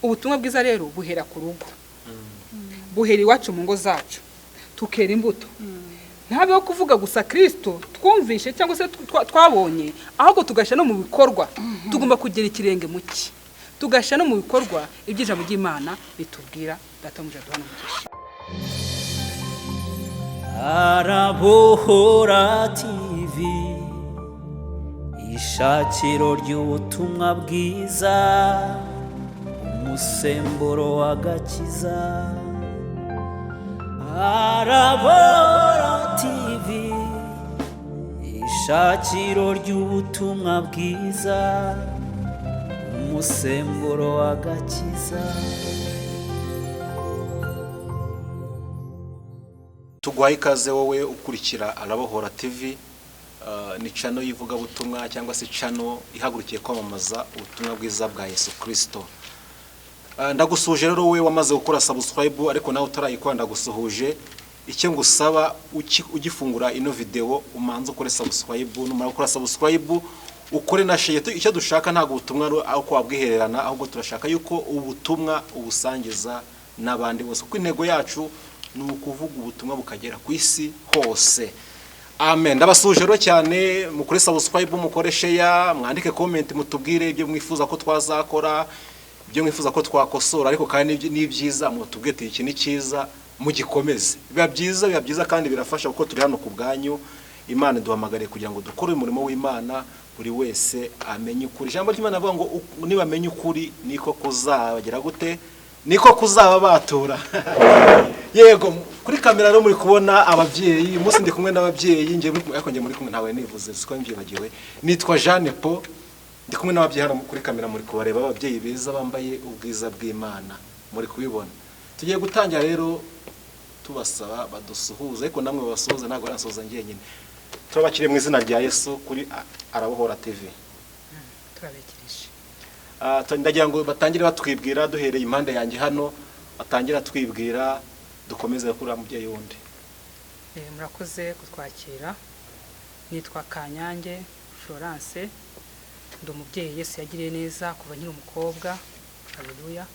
Ubutumwa bwiza rero buhera ku rugo, buhera iwacu mu ngo zacu, tukera imbuto. Ntabeho kuvuga gusa Kirisito twumvishe cyangwa se twabonye, ahubwo tugashyira no mu bikorwa. Tugomba kugira ikirenge mu cye, tugashyira no mu bikorwa iby'ijambo ry'Imana ritubwira. Data muje duhana umugisha. Arabohora TV, ishakiro ry'ubutumwa bwiza, umusemburo w'agakiza. Arabohora TV, ishakiro ry'ubutumwa bwiza, umusemburo w'agakiza. Tuguhaye ikaze wowe ukurikira Arabohora TV. Ni channel y'ivugabutumwa cyangwa se channel ihagurukiye kwamamaza ubutumwa bwiza bwa Yesu Kristo. Ndagusuhuje rero wowe wamaze gukora subscribe, ariko nawe utarayikora ndagusuhuje. Icyo ngusaba, ugifungura ino video umanze ukore subscribe, numara gukora subscribe ukore na share. Icyo dushaka ntabwo ubutumwa ari uko wabwihererana, ahubwo turashaka yuko ubutumwa ubusangiza n'abandi bose, kuko intego yacu ni ukuvuga ubutumwa bukagera ku isi hose. Amen. Ndabasuhuje rero cyane, mukore subscribe, mukore share, mwandike comment, mutubwire ibyo mwifuza ko twazakora, ibyo mwifuza ko twakosora, ariko kandi n'ibyiza mutubwire ati iki ni cyiza, mugikomeze. Biba byiza, biba byiza kandi birafasha, kuko turi hano ku bwanyu. Imana iduhamagariye kugira ngo dukore umurimo w'Imana, buri wese amenye ukuri. Ijambo ry'Imana rivuga ngo nibamenya ukuri niko kuzabagira gute? Niko kuzaba batura. Yego, kuri kamera rero muri kubona ababyeyi. Umunsi ndi kumwe n'ababyeyi, ngiye muri kumwe, ariko ngiye muri kumwe ntawe nivuze, siko mbyibagiwe. Nitwa Jeanne Paul, ndi kumwe n'ababyeyi hano kuri kamera, muri kubareba, ababyeyi beza bambaye ubwiza bw'Imana, muri kubibona. Tugiye gutangira rero tubasaba badusuhuze, ariko namwe babasuhuze, ntabwo nasoza njyenyine. Turabakiriye mu izina rya Yesu kuri Arabohora TV. Turabekirije. Ndagira ngo batangire batwibwira, duhereye impande yanjye hano, batangira twibwira, dukomeze kuri uriya mubyeyi wundi. Murakoze kutwakira. Nitwa Kanyange Florence, ndi umubyeyi Yesu yagiriye neza kuva nkiri umukobwa. Haleluya.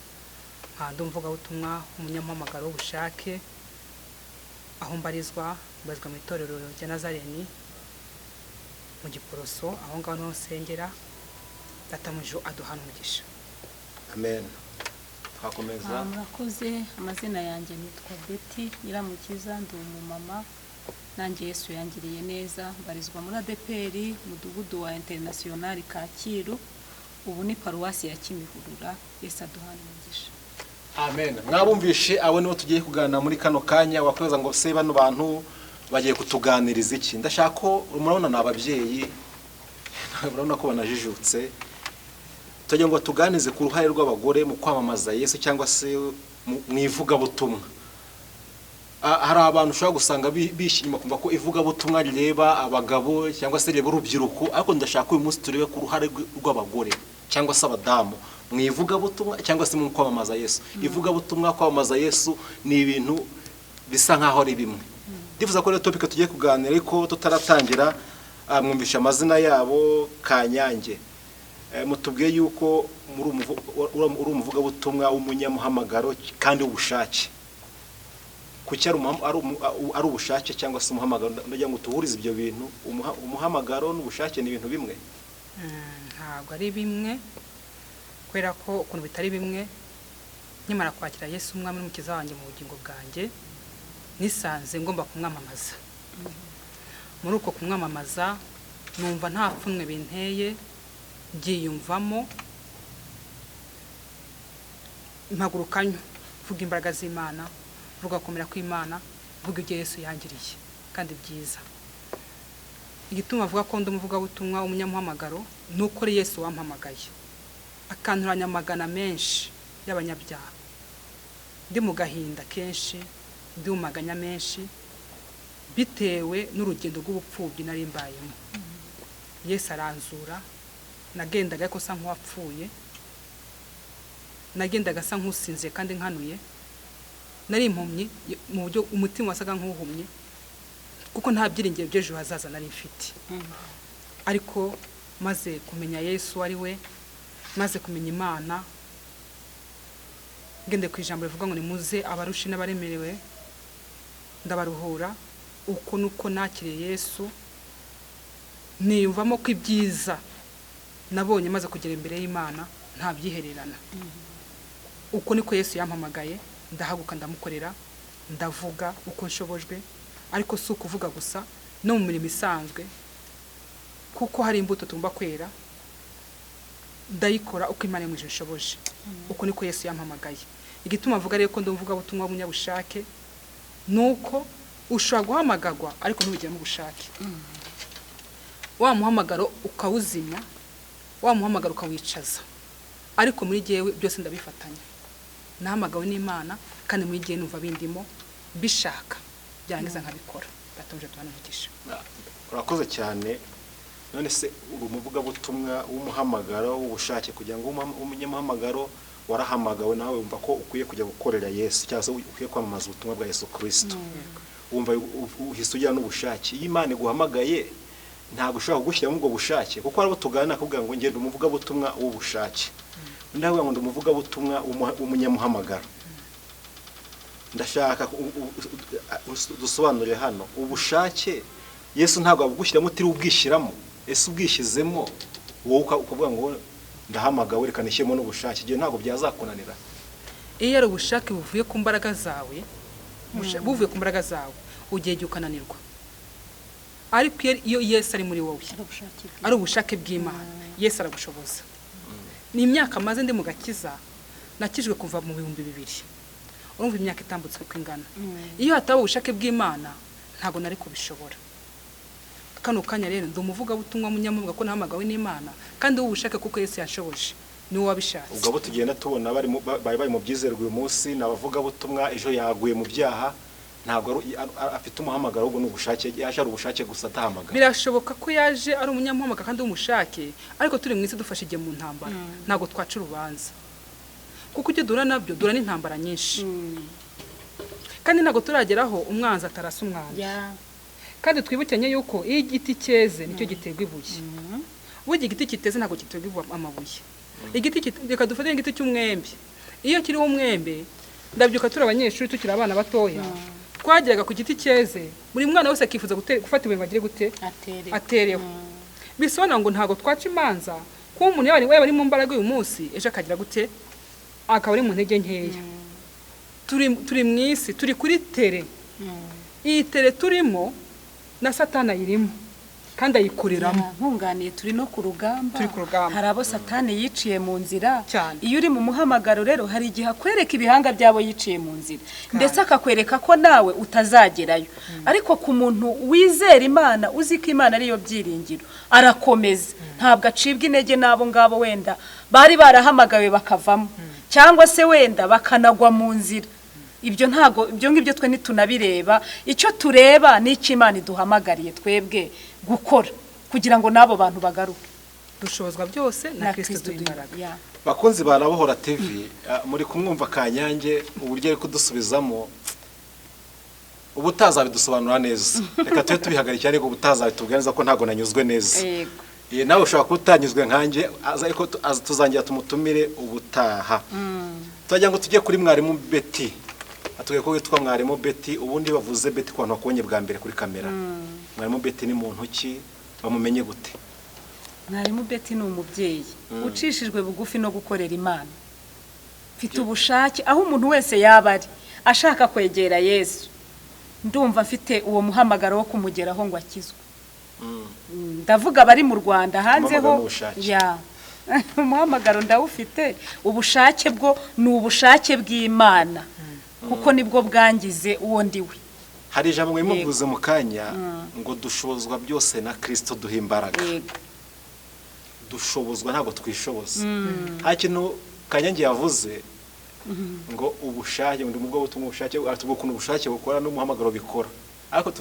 Nkaba ndi umuvugabutumwa w'umunyampamagaro w'ubushake. Aho mbarizwa mu itorero rya Nazareni mu Giporoso, aho ngaho niho nsengera. Data mu ijuru aduhana umugisha. Amen. Twakomeza. Murakoze. Amazina yanjye nitwa Betty Nyiramukiza, ndi umumama, nanjye Yesu yangiriye neza. Mbarizwa muri ADEPR, mudugudu wa International Kacyiru, ubu ni paruwasi ya Kimihurura. Yesu aduhana umugisha. Amen. Mwabumvishe, abo nibo tugiye kuganira muri kano kanya. Wakwibaza ngo se bano bantu bagiye kutuganiriza iki? Ndashaka ko murabona ni ababyeyi, murabona ko banajijutse. Tugira ngo tuganize ku ruhare rw'abagore mu kwamamaza Yesu cyangwa se mu ivugabutumwa. Hari abantu ushobora gusanga bishima kumva ko ivugabutumwa rireba abagabo cyangwa se rireba urubyiruko, ariko ndashaka uyu munsi turebe ku ruhare rw'abagore cyangwa se abadamu mu ivugabutumwa cyangwa se mu kwamamaza Yesu. Ivugabutumwa, kwamamaza Yesu ni ibintu bisa nkaho ari bimwe. Ndifuza ko rero topic tugiye kuganira, ariko tutaratangira, mwumvisha amazina yabo. Kanyange, mutubwiye yuko uri umuvugabutumwa w'umunyamuhamagaro kandi w'ubushake. Kuki ari ubushake cyangwa se umuhamagaro? Ndagira ngo tuhurize ibyo bintu. Umuhamagaro n'ubushake ni ibintu bimwe? Ntabwo ari bimwe, kubera ko ukuntu bitari bimwe, nkimara kwakira Yesu umwami n'umukiza wanjye mu bugingo bwanjye, nisanze ngomba kumwamamaza. Muri uko kumwamamaza numva nta pfunwe binteye, mbyiyumvamo, mpaguruka mvuga imbaraga z'Imana, mvuga gukomera kw'Imana, mvuga ibyo Yesu yangiriye kandi byiza. Igituma avuga ko ndi umuvugabutumwa w'umunyamuhamagaro ni uko ari Yesu wampamagaye, akanturanya amagana menshi y'abanyabyaha. Ndi mu gahinda kenshi, ndi mu maganya menshi, bitewe n'urugendo rw'ubupfubyi nari mbayemo. Yesu aranzura. Nagendaga ariko nsa nk'uwapfuye, nagendaga asa nk'usinziye kandi nkanuye, nari impumyi mu buryo umutima wasaga nk'uhumye, kuko nta byiringiro by'ejo hazaza nari mfite. Ariko maze kumenya Yesu ari we, maze kumenya Imana, Ngende ku ijambo rivuga ngo nimuze abarushi n'abaremerewe ndabaruhura. Uko nuko nakiriye Yesu, niyumvamo ko ibyiza nabonye maze kugera imbere y'Imana ntabyihererana. Uko niko Yesu yampamagaye, ndahaguka ndamukorera, ndavuga uko nshobojwe, ariko si ukuvuga gusa, no mu mirimo isanzwe, kuko hari imbuto tugomba kwera, ndayikora uko Imana yo mu ijuru ishoboje. Uko niko Yesu yampamagaye. Igituma avuga rero ko ndi umuvugabutumwa w'umunyabushake ni uko ushobora guhamagarwa ariko ntubigiremo ubushake, wa muhamagaro ukawuzimya, wa muhamagaro ukawicaza. Ariko muri jyewe byose ndabifatanya, nahamagawe n'Imana kandi muri jyewe numva bindimo mbishaka, byarangiza nkabikora. Ndatuje, duhana umugisha. Urakoze cyane. None se uri umuvugabutumwa w'umuhamagaro w'ubushake? Kugira ngo umunyamuhamagaro, warahamagawe nawe wumva ko ukwiye kujya gukorera Yesu cyangwa se ukwiye kwamamaza ubutumwa bwa Yesu Kirisito, wumva uhise ugira n'ubushake. Iyo Imana iguhamagaye ntabwo ushobora kugushyiramo ubwo bushake, kuko hari abo tuganira akakubwira ngo ngenda umuvugabutumwa w'ubushake, undi akavuga ngo ndi umuvugabutumwa w'umunyamuhamagaro. Ndashaka dusobanurire hano ubushake. Yesu ntabwo abugushyiramo utiriwe ubwishyiramo. Ese ubwishyizemo wowe ukavuga ngo ndahamagawe, reka nishyiremo n'ubushake, igihe ntabwo byazakunanira? Iyo ari ubushake buvuye ku mbaraga zawe, buvuye ku mbaraga zawe, ugiye igihe ukananirwa. Ariko iyo Yesu ari muri wowe, ari ubushake bwe. Ari ubushake bw'Imana, Yesu aragushoboza. Ni imyaka maze ndi mu gakiza, nakijwe kuva mu 2000, urumva imyaka itambutse uko ingana. Iyo hataba ubushake bw'Imana ntabwo nari kubishobora. Kano kanya rero ndi umuvugabutumwa munyamuvuga ko nahamagawe n'Imana kandi w'ubushake, kuko Yesu yashoboje, niwe wabishatse. Ubwo abo tugenda tubona bari bari mu byizerwa uyu munsi ni abavugabutumwa, ejo yaguye mu byaha. Ntabwo afite umuhamagaro, ahubwo ni ubushake, yaje ari ubushake gusa atahamagara. Birashoboka ko yaje ari umunyamuhamagaro kandi w'umushake, ariko turi mu isi, dufashe igihe mu ntambara, ntabwo twaca urubanza, kuko ibyo duhura nabyo, duhura n'intambara nyinshi, kandi ntabwo turageraho umwanzi atarasa umwanzi. Kandi twibukanye yuko iyo igiti cyeze nicyo giterwa ibuye. Burya igiti kiteze ntabwo giterwa amabuye. Reka dufate igiti cy'umwembe, iyo kiriho umwembe, ndabyuka turi abanyeshuri, tukiri abana batoya, twageraga ku giti cyeze, buri mwana wese akifuza gufata ibuye ngo agire gute? Atere. Atereho. Bisobanura ngo ntabwo twaca imanza kuba umuntu yaba ari mu mbaraga uyu munsi, ejo akagira gute? Akaba ari mu ntege nkeya. Turi mu isi, turi kuri terrain. Iyi terrain turimo na Satani ayirimo kandi ayikoreramo. Nkunganiye, turi no ku rugamba. Turi ku rugamba. Hari abo Satani yiciye mu nzira. Cyane. Iyo uri mu muhamagaro rero, hari igihe akwereka ibihanga by'abo yiciye mu nzira, ndetse akakwereka ko nawe utazagerayo. Ariko ku muntu wizera Imana, uzi ko Imana ariyo byiringiro, arakomeza, ntabwo acibwa intege n'abo ngabo wenda bari barahamagawe bakavamo, cyangwa se wenda bakanagwa mu nzira. Ibyo ntago, ibyo ngibyo twe ntitunabireba. Icyo tureba ni icyo Imana iduhamagariye twebwe gukora kugira ngo n'abo bantu bagaruke. Dushobozwa byose na Kristo duha imbaraga. Bakunzi ba Rabohora TV, muri kumwumva Kanyange uburyo ari kudusubizamo. Ubutazabidusobanura neza, reka tube tubihagarikira, ariko ubutazabitubwira neza ko ntabwo nanyuzwe neza. Nawe ushobora kuba utanyuzwe nkanjye, ariko tuzongera tumutumire ubutaha. Turagira ngo tujye kuri mwarimu Betty. Atubwiye ko witwa mwarimu Betty. Ubundi bavuze Betty ku bantu bakubonye bwa mbere kuri kamera, mwarimu Betty ni muntu ki? Bamumenye gute? Mwarimu Betty ni umubyeyi ucishijwe bugufi no gukorera Imana. Mfite ubushake aho umuntu wese yaba ari ashaka kwegera Yesu, ndumva mfite uwo muhamagaro wo kumugeraho ngo akizwe. Ndavuga abari mu Rwanda, hanze ho Umuhamagaro n'ubushake. Ya, umuhamagaro ndawufite, ubushake bwo ni ubushake bw'Imana, kuko nibwo bwangize uwo ndiwe. Hari ijambo mwimuvuze mu kanya ngo dushobozwa byose na Kirisito duha imbaraga. Yego. Dushobozwa, ntabwo twishoboza. Nta kintu Kanyange yavuze ngo ubushake, ngo ubwo butumwa ubushake, atubwo ukuntu ubushake bukora n'umuhamagaro bikora, ariko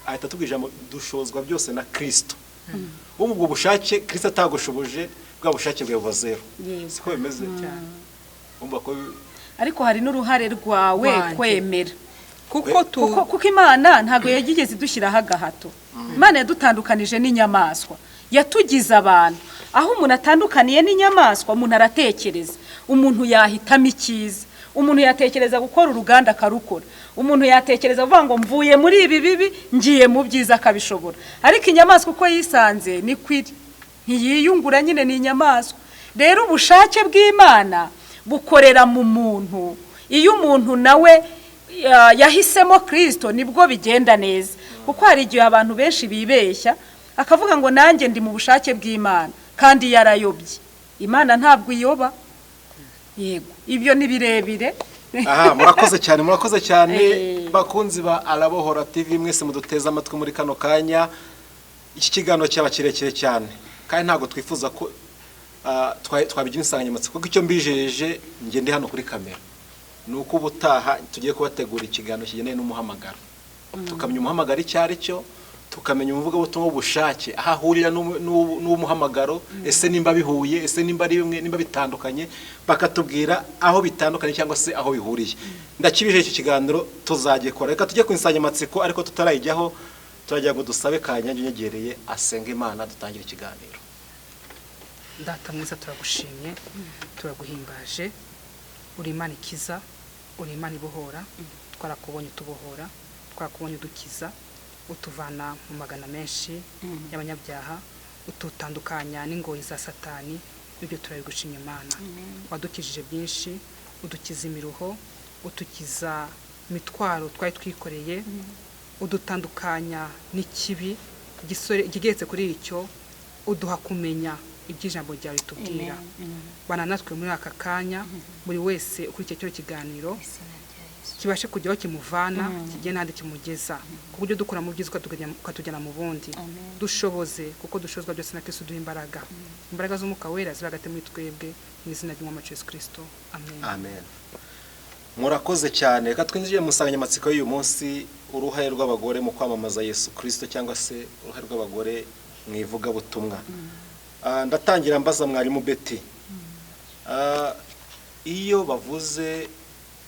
ahita atubwira ijambo dushobozwa byose na Kirisito. Ubu ubwo bushake Kirisito atagushoboje, bwa bushake bwawe buba zero. Yego. Siko bimeze? Umva ko Ariko hari n'uruhare rwawe Rwanjye. kwemera. Kuko tu Kuko Imana ntabwo yagigeze idushyiraho agahato. Imana yadutandukanije n'inyamaswa, yatugize abantu. Aho umuntu atandukaniye n'inyamaswa, umuntu aratekereza, umuntu yahitamo icyiza. Umuntu yatekereza gukora uruganda akarukora. Umuntu yatekereza kuvuga ngo mvuye muri ibi bibi ngiye mu byiza akabishobora. Ariko inyamaswa uko yisanze ni kwiri, ntiyiyungura nyine, ni inyamaswa. Rero ubushake bw'Imana bukorera mu muntu. Iyo umuntu nawe yahisemo Kristo nibwo bigenda neza. Kuko hari igihe abantu benshi bibeshya akavuga ngo nanjye ndi mu bushake bw'Imana kandi yarayobye. Imana ntabwo iyoba. Yego, ibyo ni birebire. Aha, murakoze cyane, murakoze cyane bakunzi ba Arabohora TV mwese muduteze amatwi muri kano kanya. Iki kiganiro cyaba kirekire cyane kandi ntabwo twifuza ko twabigira insanganyamatsiko, kuko icyo mbijeje njye ndi hano kuri kamera ni uko ubutaha tugiye kubategura ikiganiro kigendanye n'umuhamagaro, tukamenya umuhamagaro icyo ari cyo, tukamenya umuvugabutumwa w'ubushake aho ahurira n'umuhamagaro, ese nimba bihuye, ese nimba ari bimwe, nimba bitandukanye, bakatubwira aho bitandukanye cyangwa se aho bihuriye. Ndakibije icyo kiganiro tuzagikora. Reka tujye ku insanganyamatsiko, ariko tutarayijyaho turagira ngo dusabe Kanyange unyegereye asenga Imana dutangire ikiganiro. Data mwiza, turagushimye, turaguhimbaje. Uri Imana ikiza, uri Imana ibohora. Twarakubonye utubohora, twarakubonye udukiza, utuvana mu magana menshi y'abanyabyaha, ututandukanya n'ingoyi za Satani. Ibyo turabigushimye Imana. Wadukijije byinshi, udukiza imiruho, utukiza imitwaro twari twikoreye, udutandukanya n'ikibi. Ikigeretse kuri icyo, uduha kumenya iby'ijambo ryawe ritubwira. Bana natwe muri aka kanya, buri wese ukurikiye kino kiganiro kibashe kujya aho kimuvana kigiye n'ahandi kimugeza, ku buryo dukora mu byiza ukatujyana mu bundi. Dushoboze, kuko dushobozwa byose na Kristo uduha imbaraga. Imbaraga z'Umwuka Wera ziba hagati muri twebwe, mu izina ry'Umwami wacu Yesu Kristo, amen. Amen, murakoze cyane. Reka twinjire mu nsanganyamatsiko y'uyu munsi, uruhare rw'abagore mu kwamamaza Yesu Kristo cyangwa se uruhare rw'abagore mu ivugabutumwa. Ndatangira mbaza mwarimu Betty. Iyo bavuze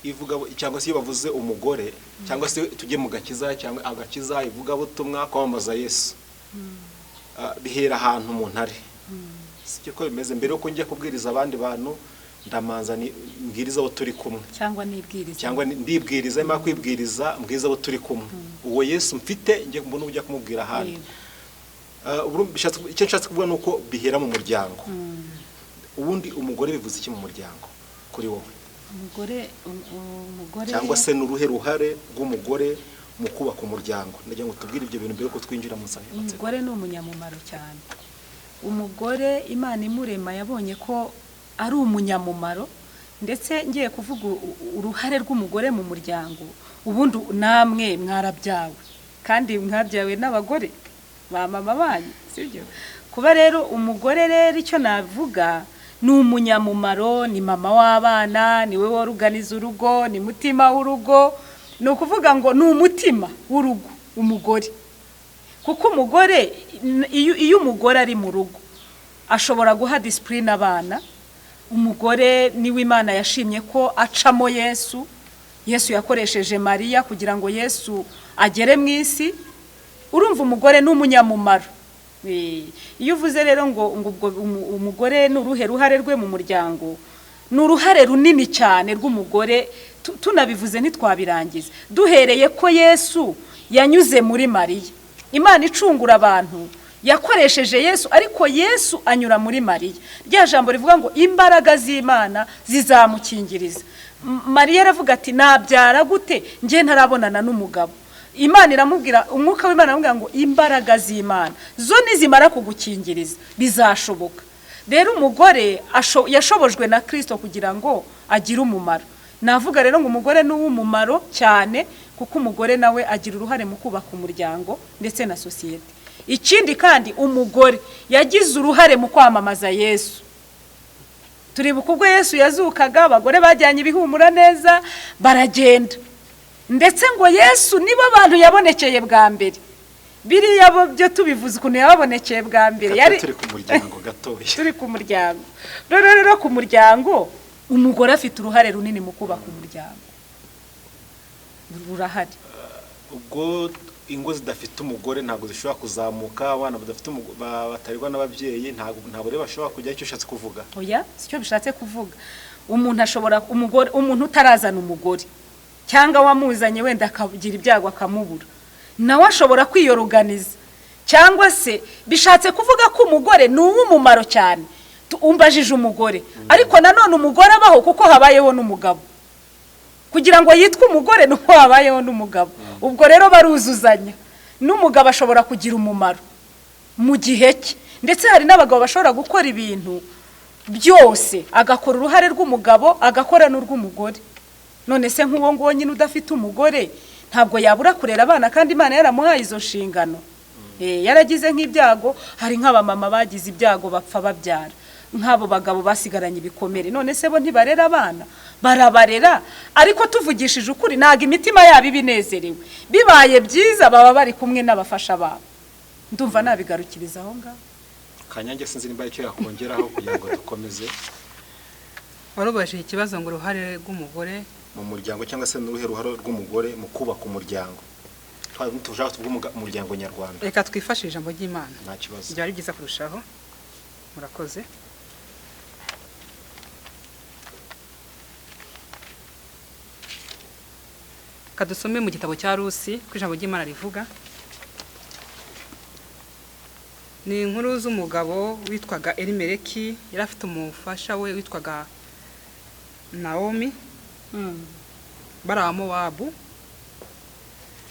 ivuga cyangwa se iyo bavuze umugore, cyangwa se tujye mu gakiza cyangwa agakiza, ivugabutumwa, kwamamaza Yesu, bihera ahantu umuntu ari, sicyo ko bimeze? Mbere yuko njya kubwiriza abandi bantu, ndamanza mbwiriza abo turi kumwe. Cyangwa nibwiriza. Cyangwa ndibwiriza, nyuma yo kwibwiriza mbwiriza abo turi kumwe. Uwo Yesu mfite njye mbona ujya kumubwira ahandi. Icyo nshatse kuvuga ni uko bihera mu muryango. Ubundi umugore bivuze iki mu muryango kuri wowe? Umugore Cyangwa se ni uruhe ruhare rw'umugore mu kubaka umuryango? Ndagira ngo tubwire ibyo bintu mbere yuko twinjira mu nsanganyamatsiko. Umugore ni umunyamumaro cyane. Umugore Imana imurema yabonye ko ari umunyamumaro. Ndetse ngiye kuvuga uruhare rw'umugore mu muryango, ubundi namwe mwarabyawe kandi mwabyawe n'abagore ba mama banyu, sibyo? Kuba rero umugore, rero icyo navuga ni umunyamumaro, ni mama w'abana, ni we woruganiza urugo, ni mutima w'urugo. Ni ukuvuga ngo ni umutima w'urugo umugore, kuko umugore iyo umugore ari mu rugo ashobora guha discipline abana. Umugore niwe Imana yashimye ko acamo Yesu. Yesu yakoresheje Mariya kugira ngo Yesu agere mu isi. Urumva umugore ni umunyamumaro. Iyo uvuze rero ngo ubwo umugore ni uruhe ruhare rwe mu muryango, ni uruhare runini cyane rw'umugore. Tunabivuze ntitwabirangiza. Duhereye ko Yesu yanyuze muri Mariya, Imana icungura abantu yakoresheje Yesu, ariko Yesu anyura muri Mariya. Rya jambo rivuga ngo imbaraga z'Imana zizamukingiriza. Mariya aravuga ati nabyara gute njye ntarabonana n'umugabo? Imana iramubwira, umwuka w'Imana aramubwira ngo imbaraga z'Imana zo nizimara kugukingiriza bizashoboka. Rero umugore yashobojwe na Kristo kugira ngo agire umumaro. Navuga rero ngo umugore ni uw'umumaro cyane, kuko umugore nawe agira uruhare mu kubaka umuryango ndetse na sosiyete. Ikindi kandi, umugore yagize uruhare mu kwamamaza Yesu. Turibuka ubwo Yesu yazukaga, abagore bajyanye ibihumura neza baragenda, ndetse ngo Yesu nibo bantu yabonekeye bwa mbere. Biriya bo byo tubivuze ukuntu yababonekeye bwa mbere, Gato yari turi ku muryango gatoya. Turi ku muryango. Rero ku muryango umugore afite uruhare runini mu kubaka umuryango, rurahari. Ubwo ingo zidafite umugore ntabwo zishobora kuzamuka, abana badafite batarerwa n'ababyeyi ntabwo rero bashobora kujya, icyo ushatse kuvuga? Oya, sicyo bishatse kuvuga. Umuntu ashobora, umugore, umuntu utarazana umugore cyangwa wamuzanye wenda akagira ibyago akamubura, nawe ashobora kwiyoroganiza. Cyangwa se bishatse kuvuga ko umugore ni uw'umumaro cyane. Umbajije umugore, ariko nanone umugore abaho kuko habayeho n'umugabo. Kugira ngo yitwe umugore nuko habayeho n'umugabo. Ubwo rero baruzuzanya. N'umugabo ashobora kugira umumaro mu gihe cye, ndetse hari n'abagabo bashobora gukora ibintu byose, agakora uruhare rw'umugabo, agakora n'urw'umugore. None se nk'uwo nguwo nyine udafite umugore ntabwo yabura kurera abana, kandi Imana yaramuhaye izo nshingano? Yaragize nk'ibyago, hari nk'abamama bagize ibyago bapfa babyara, nk'abo bagabo basigaranye ibikomere. None se bo ntibarera abana? Barabarera, ariko tuvugishije ukuri ntabwo imitima yabo iba inezerewe. Bibaye byiza baba bari kumwe n'abafasha babo. Ndumva nabigarukiriza aho ngaho. Kanyange, sinzi nimba icyo yakongeraho kugira ngo dukomeze. Warubajije ikibazo ngo uruhare rw'umugore mu muryango, cyangwa se n'uruhe ruhare rw'umugore mu kubaka umuryango. Tushaka tuvuge umuryango nyarwanda. Reka twifashishe ijambo ry'Imana. Nta kibazo. Byari byiza kurushaho. Murakoze. Kadusome mu gitabo cya Rusi ko ijambo ry'Imana rivuga. Ni inkuru z'umugabo witwaga Elimeleki, yari afite umufasha we witwaga Naomi, bari Abamowabu.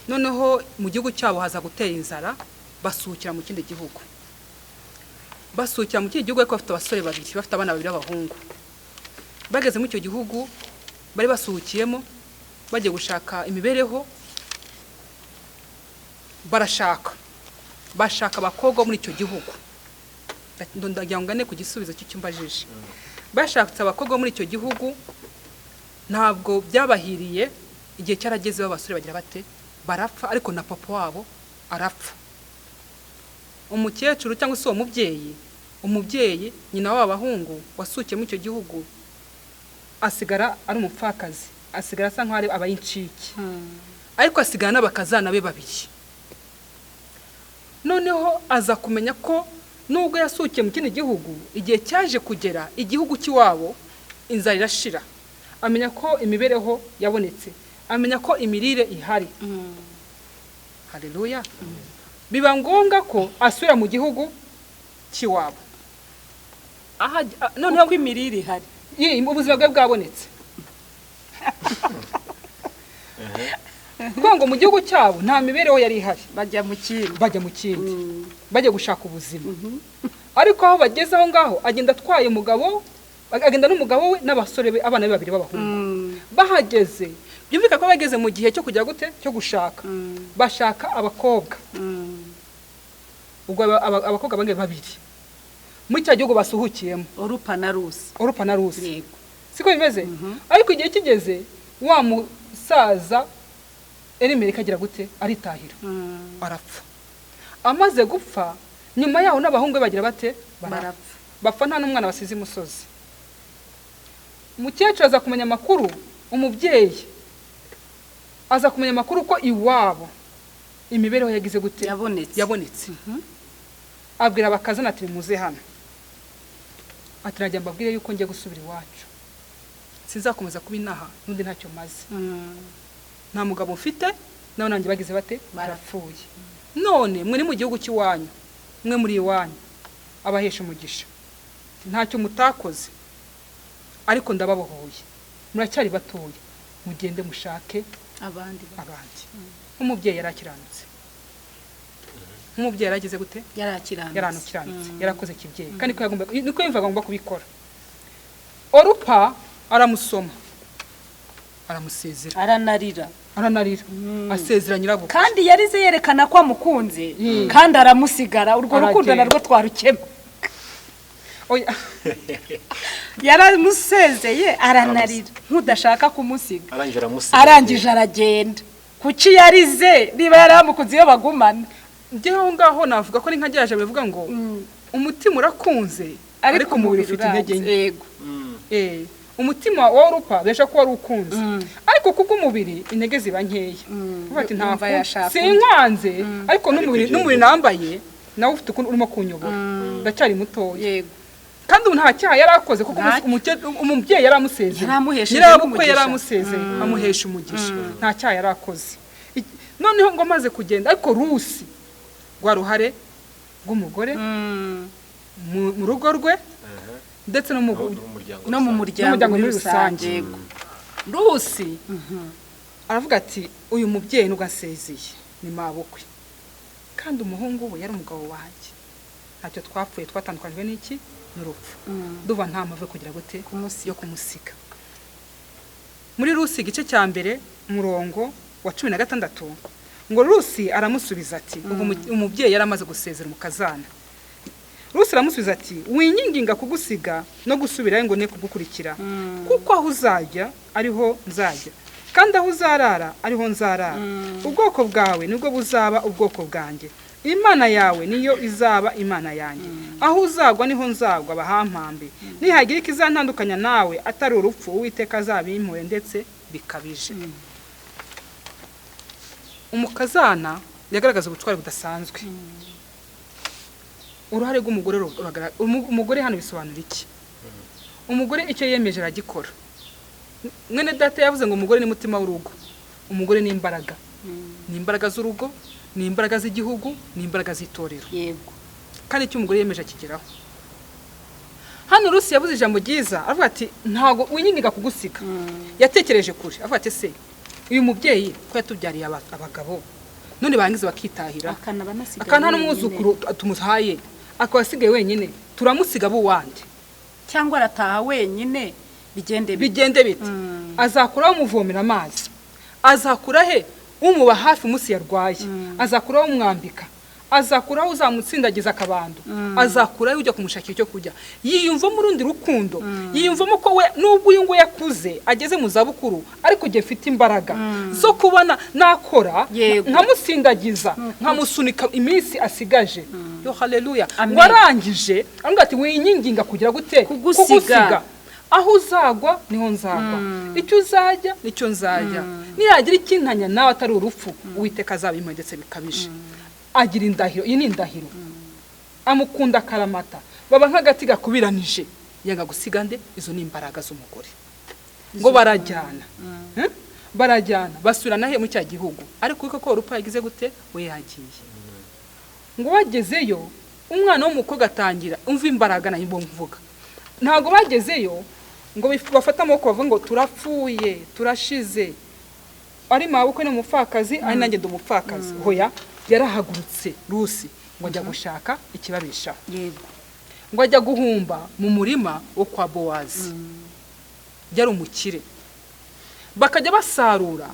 Noneho mu gihugu cyabo haza gutera inzara, basukira mu kindi gihugu. Basukira mu kindi gihugu ariko bafite abasore babiri, bafite abana babiri b'abahungu. Bageze muri icyo gihugu bari basuhukiyemo, bagiye gushaka imibereho, barashaka bashaka abakobwa muri icyo gihugu. Ndagira ngo ngane ku gisubizo cy'icyumbajije. Bashatse abakobwa muri icyo gihugu, ntabwo byabahiriye. Igihe cyarageze b'abasore bagira bate, barapfa, ariko na papa wabo arapfa. Umukecuru cyangwa se uwo mubyeyi, nyina w'abahungu wasukiye muri icyo gihugu, asigara ari umupfakazi, asigara asa nkaho ari abayincike, ariko asigara n'abakazana be babiri. Noneho aza kumenya ko nubwo yasukiye mu kindi gihugu, igihe cyaje kugera igihugu cy'iwabo inzara irashira, amenya ko imibereho yabonetse, amenya ko imirire ihari. Haleluya. Biba ngombwa ko asubira mu gihugu cy'iwabo. Noneho ko imirire ihari, ubuzima bwe bwabonetse. Kuko ngo mu gihugu cyabo nta mibereho yari ihari, bajya mu kindi, bajya mu kindi, bajya gushaka ubuzima. Ariko aho bageze aho ngaho, agenda atwaye umugabo, agenda n'umugabo we n'abasore be, abana be babiri b'abahungu. Bahageze, byumvika ko bageze mu gihe cyo kujya gute, cyo gushaka. Bashaka abakobwa. Ubwo abakobwa bange babiri muri cya gihugu basuhukiyemo, Orupa na Rusi. Orupa na Rusi. Siko bimeze? Ariko igihe kigeze wa musaza Elimeleki agira gute, aritahira, arapfa. Amaze gupfa, nyuma yaho n'abahungu be bagira bate, barapfa. Bapfa nta n'umwana basize imusozi. Umukecuru aza kumenya amakuru, umubyeyi aza kumenya amakuru ko iwabo imibereho yagize gute, yabonetse. Abwira abakazana ati muze hano, ati najya mbabwire yuko ngiye gusubira iwacu, sinzakomeza kuba inaha n'undi ntacyo maze. Nta mugabo mfite, nawe nanjye bagize bate, barapfuye. None mwe ni mu gihugu cy'iwanyu, mwe muri iwanyu abahesha umugisha, ntacyo mutakoze, ariko ndababohoye, muracyari batoya, mugende mushake abandi. Umubyeyi yarakiranutse. Umubyeyi yaragize gute, yarakiranutse, yarakoze kibyeyi, kandi ko yagomba, niko yumvaga agomba kubikora. Orupa aramusoma, aramusezera, aranarira, asezera nyirabukwe. Kandi yarize yerekana ko amukunze, kandi aramusigara. Urwo rukundo narwo twarukema. Yaramusezeye aranarira nk'udashaka kumusiga, arangije aragenda. Kuki yarize niba yaramukunze iyo bagumana? Njyewe aho ngaho navuga ko ni nka ryaje bivuga ngo umutima urakunze ariko umubiri ufite intege nke. Umutima wa Orupa besha ko wari ukunze, ariko kubwo umubiri intege ziba nkeya. Bati nta sinkwanze, ariko n'umubiri nambaye nawe ufite ukuntu urimo kunyobora, ndacyari mutoya. Kandi ubu nta cyaha yari akoze, kuko Ntacyo. Umubyeyi yari amusezeye. Yari amuhesheje Nyirabukwe n'umugisha. yari amusezeye, amuhesha umugisha, nta cyaha yari akoze. Noneho ngo amaze kugenda, ariko Rusi, rwa ruhare rw'umugore mu rugo rwe ndetse no mu n'umuryango no mu rusange. muryango N'umuryango muri muri rusange. rusange. Yego. Rusi aravuga ati: "Uyu mubyeyi nubwo ansezeye ni mabukwe, kandi umuhungu we yari umugabo wanjye, ntacyo twapfuye, twatandukanijwe n'iki? N'urupfu. Ndumva nta mpamvu yo kugira gute?" Kumusiga. Yo kumusiga. Muri Rusi igice cya mbere, umurongo wa 16, ngo Rusi aramusubiza ati, ubwo umubyeyi yari amaze gusezera umukazana, Rusi aramusubiza ati: "Winyinginga kugusiga no gusubirayo ngo ne kugukurikira, kuko aho uzajya ariho nzajya, kandi aho uzarara ariho nzarara. Ubwoko bwawe nibwo buzaba ubwoko bwanjye, Imana yawe niyo izaba Imana yanjye. Aho uzagwa niho nzagwa bahampambe. Nihagira ikizantandukanya nawe atari urupfu, Uwiteka azabimpore ndetse bikabije." Umukazana yagaragaza ubutwari budasanzwe. Uruhare rw'umugore umugore hano bisobanura iki? Umugore icyo yiyemeje aragikora. Mwene data yavuze ngo umugore ni mutima w'urugo. Umugore ni imbaraga, ni imbaraga z'urugo, ni imbaraga z'igihugu, ni imbaraga z'itorero. Kandi icyo umugore yiyemeje akigeraho. Hano Rusi yavuze ijambo ryiza, avuga ati: "Ntabwo winyingiga kugusiga." Yatekereje kure, avuga ati: "Se uyu mubyeyi ko yatubyariye abagabo, none barangiza bakitahira, akanaba anasigaye akaba nta wenyine. n'umwuzukuru tumuhaye, akaba asigaye wenyine, turamusiga buwande?" Cyangwa arataha wenyine, bigende bite? Bigende bite? Azakura umuvomera amazi? Azakura he umuba hafi umunsi yarwaye? Azakuraho umwambika? Azakuraho uzamutsindagiza akabando? Azakuraho ujya kumushakira icyo kurya? Yiyumvamo urundi rukundo, yiyumvamo ko we nubwo uyu nguyu yakuze ageze mu zabukuru, ariko igihe mfite imbaraga zo kubona nakora, nkamusindagiza, nkamusunika iminsi asigaje. Yo haleluya! Amen. Ngo arangije aravuga ati: "Winyinginga kugira gute?" Kugusiga. Aho uzagwa niho nzagwa, icyo uzajya nicyo nzajya. Nihagira ikintanya nawe atari urupfu, Uwiteka azabimpa ndetse bikabije. Agira indahiro, iyi ni indahiro. Amukunda akaramata, baba nk'agati gakubiranije, yanga gusiga nde? Izo ni imbaraga z'umugore. Ngo barajyana. Barajyana, basubirana he? Mu cya gihugu. Ariko kuko Orupa yagize gute? We yagiye. Ngo bagezeyo, umwana w'umukobwa atangira, umva imbaraga nayo mvuga, ntabwo bagezeyo ngo bafate amaboko bavuge ngo turapfuye, turashize, ari mabukwe ni umupfakazi, ari nanjye ndi umupfakazi. Hoya, yarahagurutse Rusi ngo ajya gushaka ikibabeshaho. Ngo ajya guhumba mu murima wo kwa Bowazi, yari umukire. Bakajya basarura,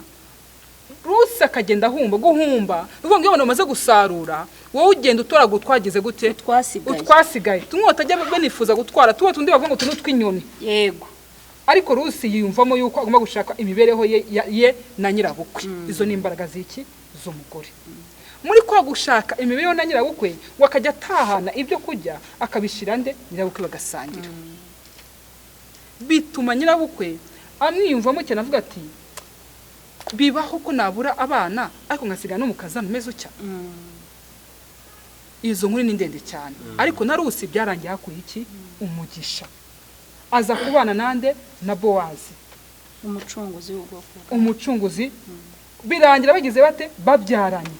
Rusi akagenda ahumba. Guhumba ni ukuvuga ngo iyo abantu bamaze gusarura, wowe ugenda utoragura utwagize gute? Utwasigaye. Utwasigaye, tumwe batajya banifuza gutwara, tumwe tundi bavuga ngo utu ni utw'inyoni. Ariko Rusi yiyumvamo yuko agomba gushaka imibereho ye, ye na nyirabukwe. Izo ni imbaraga z'iki? Z'umugore. Muri kwa gushaka imibereho na nyirabukwe, ngo akajya atahana ibyo kurya akabishyira nde? Nyirabukwe, bagasangira. Bituma nyirabukwe amwiyumvamo cyane, avuga ati: "Bibaho ko nabura abana, ariko ngasigara no mu kazana umeze utya?" Izo nkuru ni ndende cyane, ariko na Rusi byarangiye hakuye iki? Umugisha. Aza kubana nande? Na Bowazi. Umucunguzi w'ubwoko bwe. Umucunguzi. Birangira bagize bate? Babyaranye.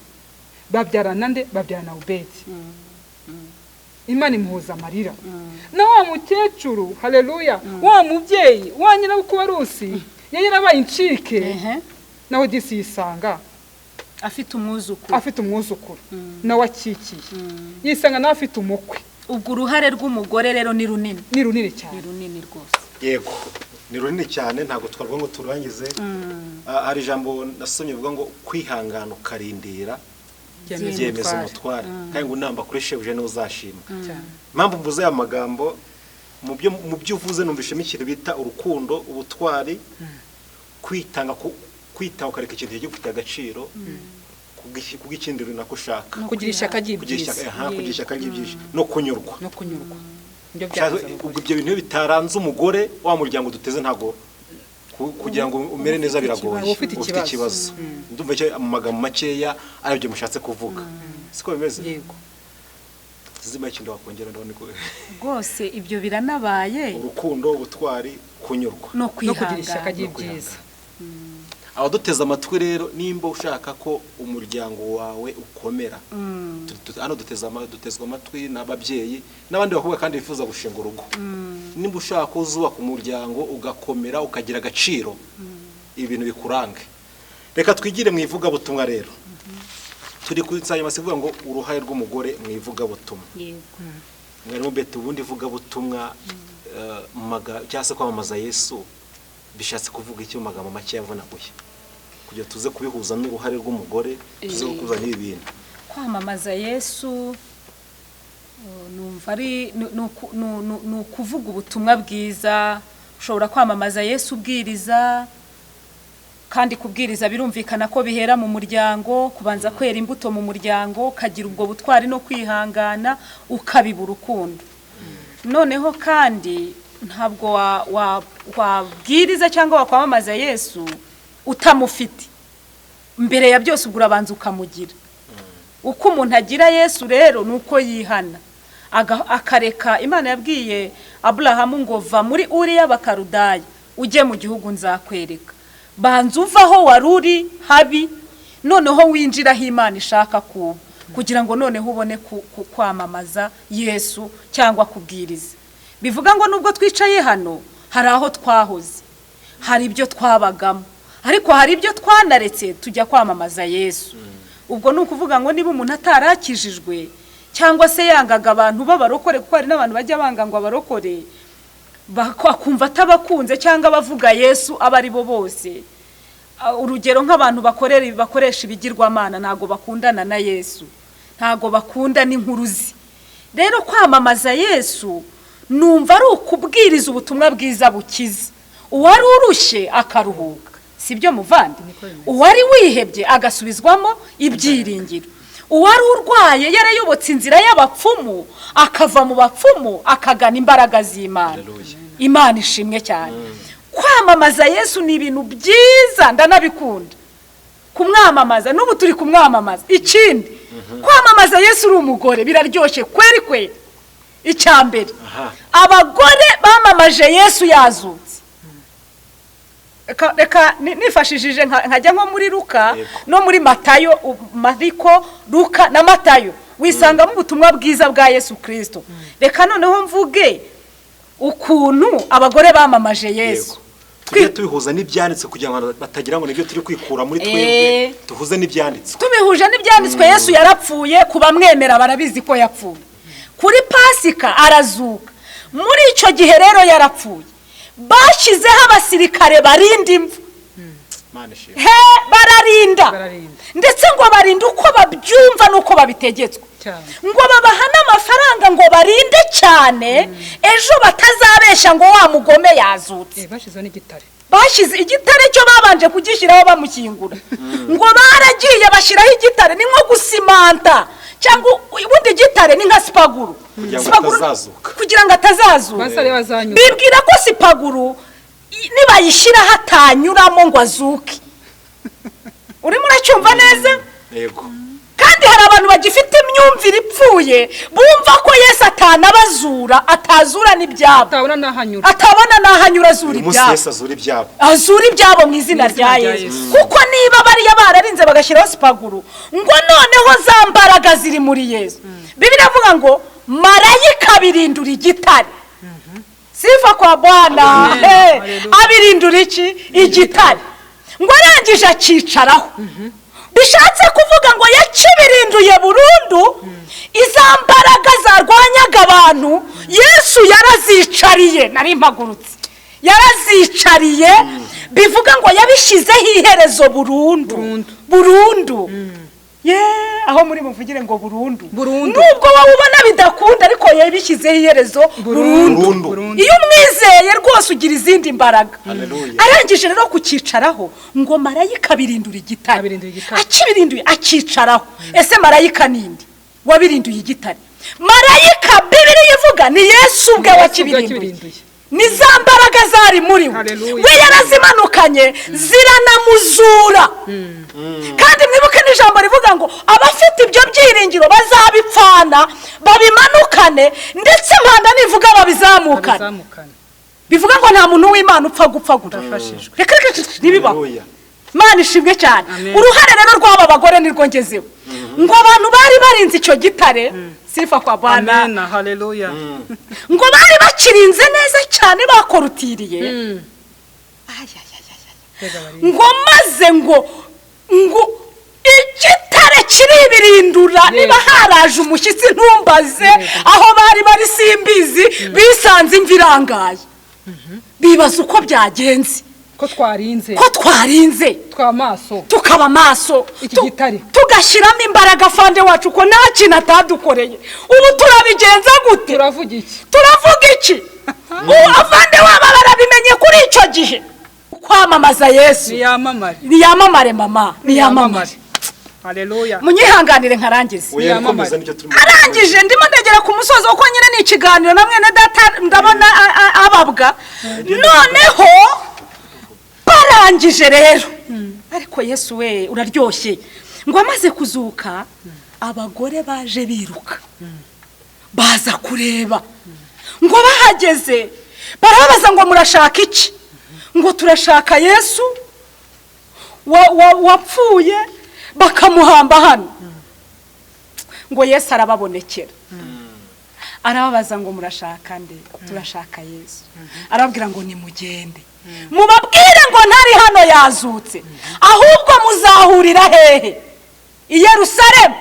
Babyarana nde? Babyarana Ubedi. Imana imuhoza amarira na wa mukecuru. Haleluya! Wa mubyeyi wa nyirabukwe wa Rusi yari yarabaye incike, nawe disi yisanga afite umwuzukuru. Afite umwuzukuru nawe akikiye, yisanga nawe afite umukwe. Ubwo uruhare rw'umugore rero ni runini. Ni runini cyane. Ni runini rwose. Yego, ni runini cyane, ntabwo twavuga ngo turangize. Hari ijambo nasomye rivuga ngo kwihangana ukarindira byemeza umutware, kandi ngo unamba kuri shebuja niwe uzashima. Cyane. Impamvu mvuze aya magambo, mu byo uvuze numvishemo ikintu bita urukundo, ubutwari, kwitanga, kwitanga ukareka ikintu gifite agaciro kubw'ikindi runaka ushaka. Kugira ishyaka Kugira ry'ibyiza. ishyaka, aha, kugira ishyaka ry'ibyiza no kunyurwa. No kunyurwa nibyo Cyangwa byaranze ubwo abagore. Ibyo bintu iyo bitaranze umugore wa muryango duteze, ntabwo kugira ngo umere neza biragoye. Uba ufite Ufite ikibazo. ikibazo. Ndumva icyo mu magambo makeya aribyo mushatse kuvuga, siko bimeze? Yego. Sinzi ikindi wakongera, ndabona ko Rwose ibyo biranabaye. Urukundo, ubutwari, kunyurwa. No No kugira ishyaka kwihangana. ry'ibyiza. Abaduteze amatwi rero, nimba ushaka ko umuryango wawe ukomera, hano dutezwa amatwi n'ababyeyi n'abandi bakobwa kandi bifuza gushinga urugo, nimba ushaka ko uzubaka umuryango ugakomera, ukagira agaciro, ibintu bikurange. Reka twigire mu ivugabutumwa rero. Turi ku nsanganyamatsiko ivuga ngo uruhare rw'umugore mu ivugabutumwa. Yego. Mwarimu Betty, ubundi ivugabutumwa cyangwa se kwamamaza Yesu bishatse kuvuga iki mu magambo make yavunaguye, kugira tuze kubihuza n'uruhare rw'umugore, tuze guhuza n'ibi bintu? Kwamamaza Yesu, numva ari ni ukuvuga ubutumwa bwiza. Ushobora kwamamaza Yesu ubwiriza, kandi kubwiriza birumvikana ko bihera mu muryango, kubanza kwera imbuto mu muryango, ukagira ubwo butwari no kwihangana, ukabiba urukundo. Noneho kandi ntabwo wabwiriza cyangwa wakwamamaza Yesu utamufite. Mbere ya byose ubwo urabanza ukamugira. Uko umuntu agira Yesu rero ni uko yihana, akareka. Imana yabwiye Aburahamu ngo: "Va muri Uriya Bakarudaya ujye mu gihugu nzakwereka." Banza uva aho wari uri habi, noneho winjira aho Imana ishaka kuba, kugira ngo noneho ubone kwamamaza Yesu cyangwa kubwiriza. Bivuga ngo nubwo twicaye hano, hari aho twahoze, hari ibyo twabagamo, ariko hari ibyo twanaretse tujya kwamamaza Yesu. Ubwo ni ukuvuga ngo niba umuntu atarakijijwe cyangwa se yangaga abantu b'abarokore, kuko hari n'abantu bajya banga ngo abarokore, bakumva atabakunze cyangwa abavuga Yesu abo ari bo bose. Urugero nk'abantu bakorera bakoresha ibigirwamana, ntabwo bakundana na Yesu, ntabwo bakunda n'inkuru ze. Rero kwamamaza Yesu numva ari ukubwiriza ubutumwa bwiza bukiza, uwari urushye akaruhuka, si byo muvandi? Niko bimeze. Uwari wihebye agasubizwamo ibyiringiro, uwari urwaye yarayobotse inzira y'abapfumu akava mu bapfumu akagana imbaraga z'Imana. Haleluya. Imana ishimwe cyane. Kwamamaza Yesu ni ibintu byiza, ndanabikunda kumwamamaza, n'ubu turi kumwamamaza. Ikindi, kwamamaza Yesu uri umugore biraryoshye kweri kweri. Icya mbere, abagore bamamaje Yesu yazutse. Reka nifashishije nkajya nko muri Luka no muri Matayo, Mariko, Luka na Matayo, wisangamo ubutumwa bwiza bwa Yesu Kirisito. Reka noneho mvuge ukuntu abagore bamamaje Yesu. Yego. Tujye tubihuza n'ibyanditswe kugira ngo batagira ngo nibyo turi kwikura muri twebwe, tuhuze n'ibyanditswe. Tubihuje n'ibyanditswe, Yesu yarapfuye, ku bamwemera barabizi ko yapfuye. Kuri Pasika arazuka. Muri icyo gihe rero yarapfuye, bashyizeho abasirikare barinda imva. Imana ishimwe. He, bararinda. Bararinda. Ndetse ngo barinde uko babyumva n'uko babitegetswe. Cyane. Ngo babaha n'amafaranga ngo barinde cyane, ejo batazabeshya ngo wa mugome yazutse. Bashyizeho n'igitare. Bashyize igitare cyo babanje kugishyiraho bamushyingura. Ngo baragiye bashyiraho igitare, ni nko gusimanta, cyangwa ubundi igitare ni nka sipaguru. Kugira ngo Sipaguru- atazazuka. Kugira ngo atazazuka. Basare bazanyura. Bibwira ko sipaguru nibayishyiraho atanyuramo ngo azuke. Urimo uracyumva neza? Yego. Kandi hari abantu bagifite imyumvire ipfuye, bumva ko Yesu atanabazura, atazura n'ibyabo. Atabona n'ahanyura. Atabona n'aho anyura azura Uyu munsi ibyabo. Yesu azura ibyabo. Azura ibyabo mu izina Mu izina rya rya Yesu. Yesu. Kuko niba bariya bararinze bagashyiraho sipaguru, ngo noneho za mbaraga ziri muri Yesu, Bibiliya avuga ngo marayika abirindura igitare. Sifa kwa Bwana. Amen. Hallelujah. Abirindura iki? Igitare. Ngo arangije akicaraho, bishatse kuvuga ngo yakibirinduye burundu. Iza mbaraga zarwanyaga abantu, Yesu yarazicariye. Nari mpagurutse, yarazicariye, bivuga ngo yabishyizeho iherezo burundu. Burundu. Burundu. Ye, aho muri muvugire ngo burundu. Burundu. Nubwo wowe ubona bidakunda, ariko yabishyizeho iherezo burundu. Burundu. Burundu. Iyo umwizeye rwose ugira izindi mbaraga. Haleluya. Arangije rero kucyicaraho, ngo marayika abirindura igitare. Abirindura igitare. Akibirinduye akicaraho. Ese marayika ninde wabirinduye igitare? Marayika Bibiliya ivuga ni Yesu ubwe Yesu ubwe wakibirinduye. wakibirinduye. Ni za mbaraga zari muri we. Haleluya. We yarazimanukanye ziranamuzura. Kandi mwibuke n'ijambo rivuga ngo abafite ibyo byiringiro bazabipfana. Babimanukane, ndetse impanda nivuga babizamukane. Babizamukane. Bivuga ngo nta muntu w'Imana upfa gupfa gutya. Ndafashijwe. Reka, reka, reka, ntibibaho. Haleluya. Imana ishimwe cyane. Amen. Uruhare rero rw'aba bagore nirwo ngezeho, ngo abantu bari barinze icyo gitare, sifa kwa Bwana. Amen, haleluya. Ngo bari bakirinze neza cyane, bakorutiriye. Mbega bari Ngo maze ngo igitare kiribirindura. Niba haraje umushyitsi ntumbaze, aho bari bari simbizi, bisanze imva irangaye, bibaza uko byagenze. Ko twarinze. Ko twarinze. Twamaso. Tukaba amaso. Iki gitare. Tugashyiramo imbaraga, fande wacu ko nta kintu atadukoreye, ubu turabigenza gute? Turavuga iki? Turavuga iki? Ubu afande wabo barabimenye kuri icyo gihe, kwamamaza Yesu. Niyamamare. Niyamamare mama, niyamamare. Haleluya. Munyihanganire nkarangize. Oya, Yamamare. komeza, nicyo turimo. Arangije, ndimo ndegera ku musozo, kuko nyine ni ikiganiro na mwene data, ndabona ababwa. Noneho barangije rero, ariko Yesu we uraryoshye, ngo amaze kuzuka abagore baje biruka baza kureba. Ngo bahageze barababaza ngo: "Murashaka iki?" Ngo: "Turashaka Yesu wapfuye bakamuhamba hano." Ngo Yesu arababonekera, arababaza ngo: "Murashaka nde?" "Turashaka Yesu." Arababwira ngo: "Nimugende mubabwire ngo ntari hano, yazutse, ahubwo muzahurira hehe? I Yerusalemu."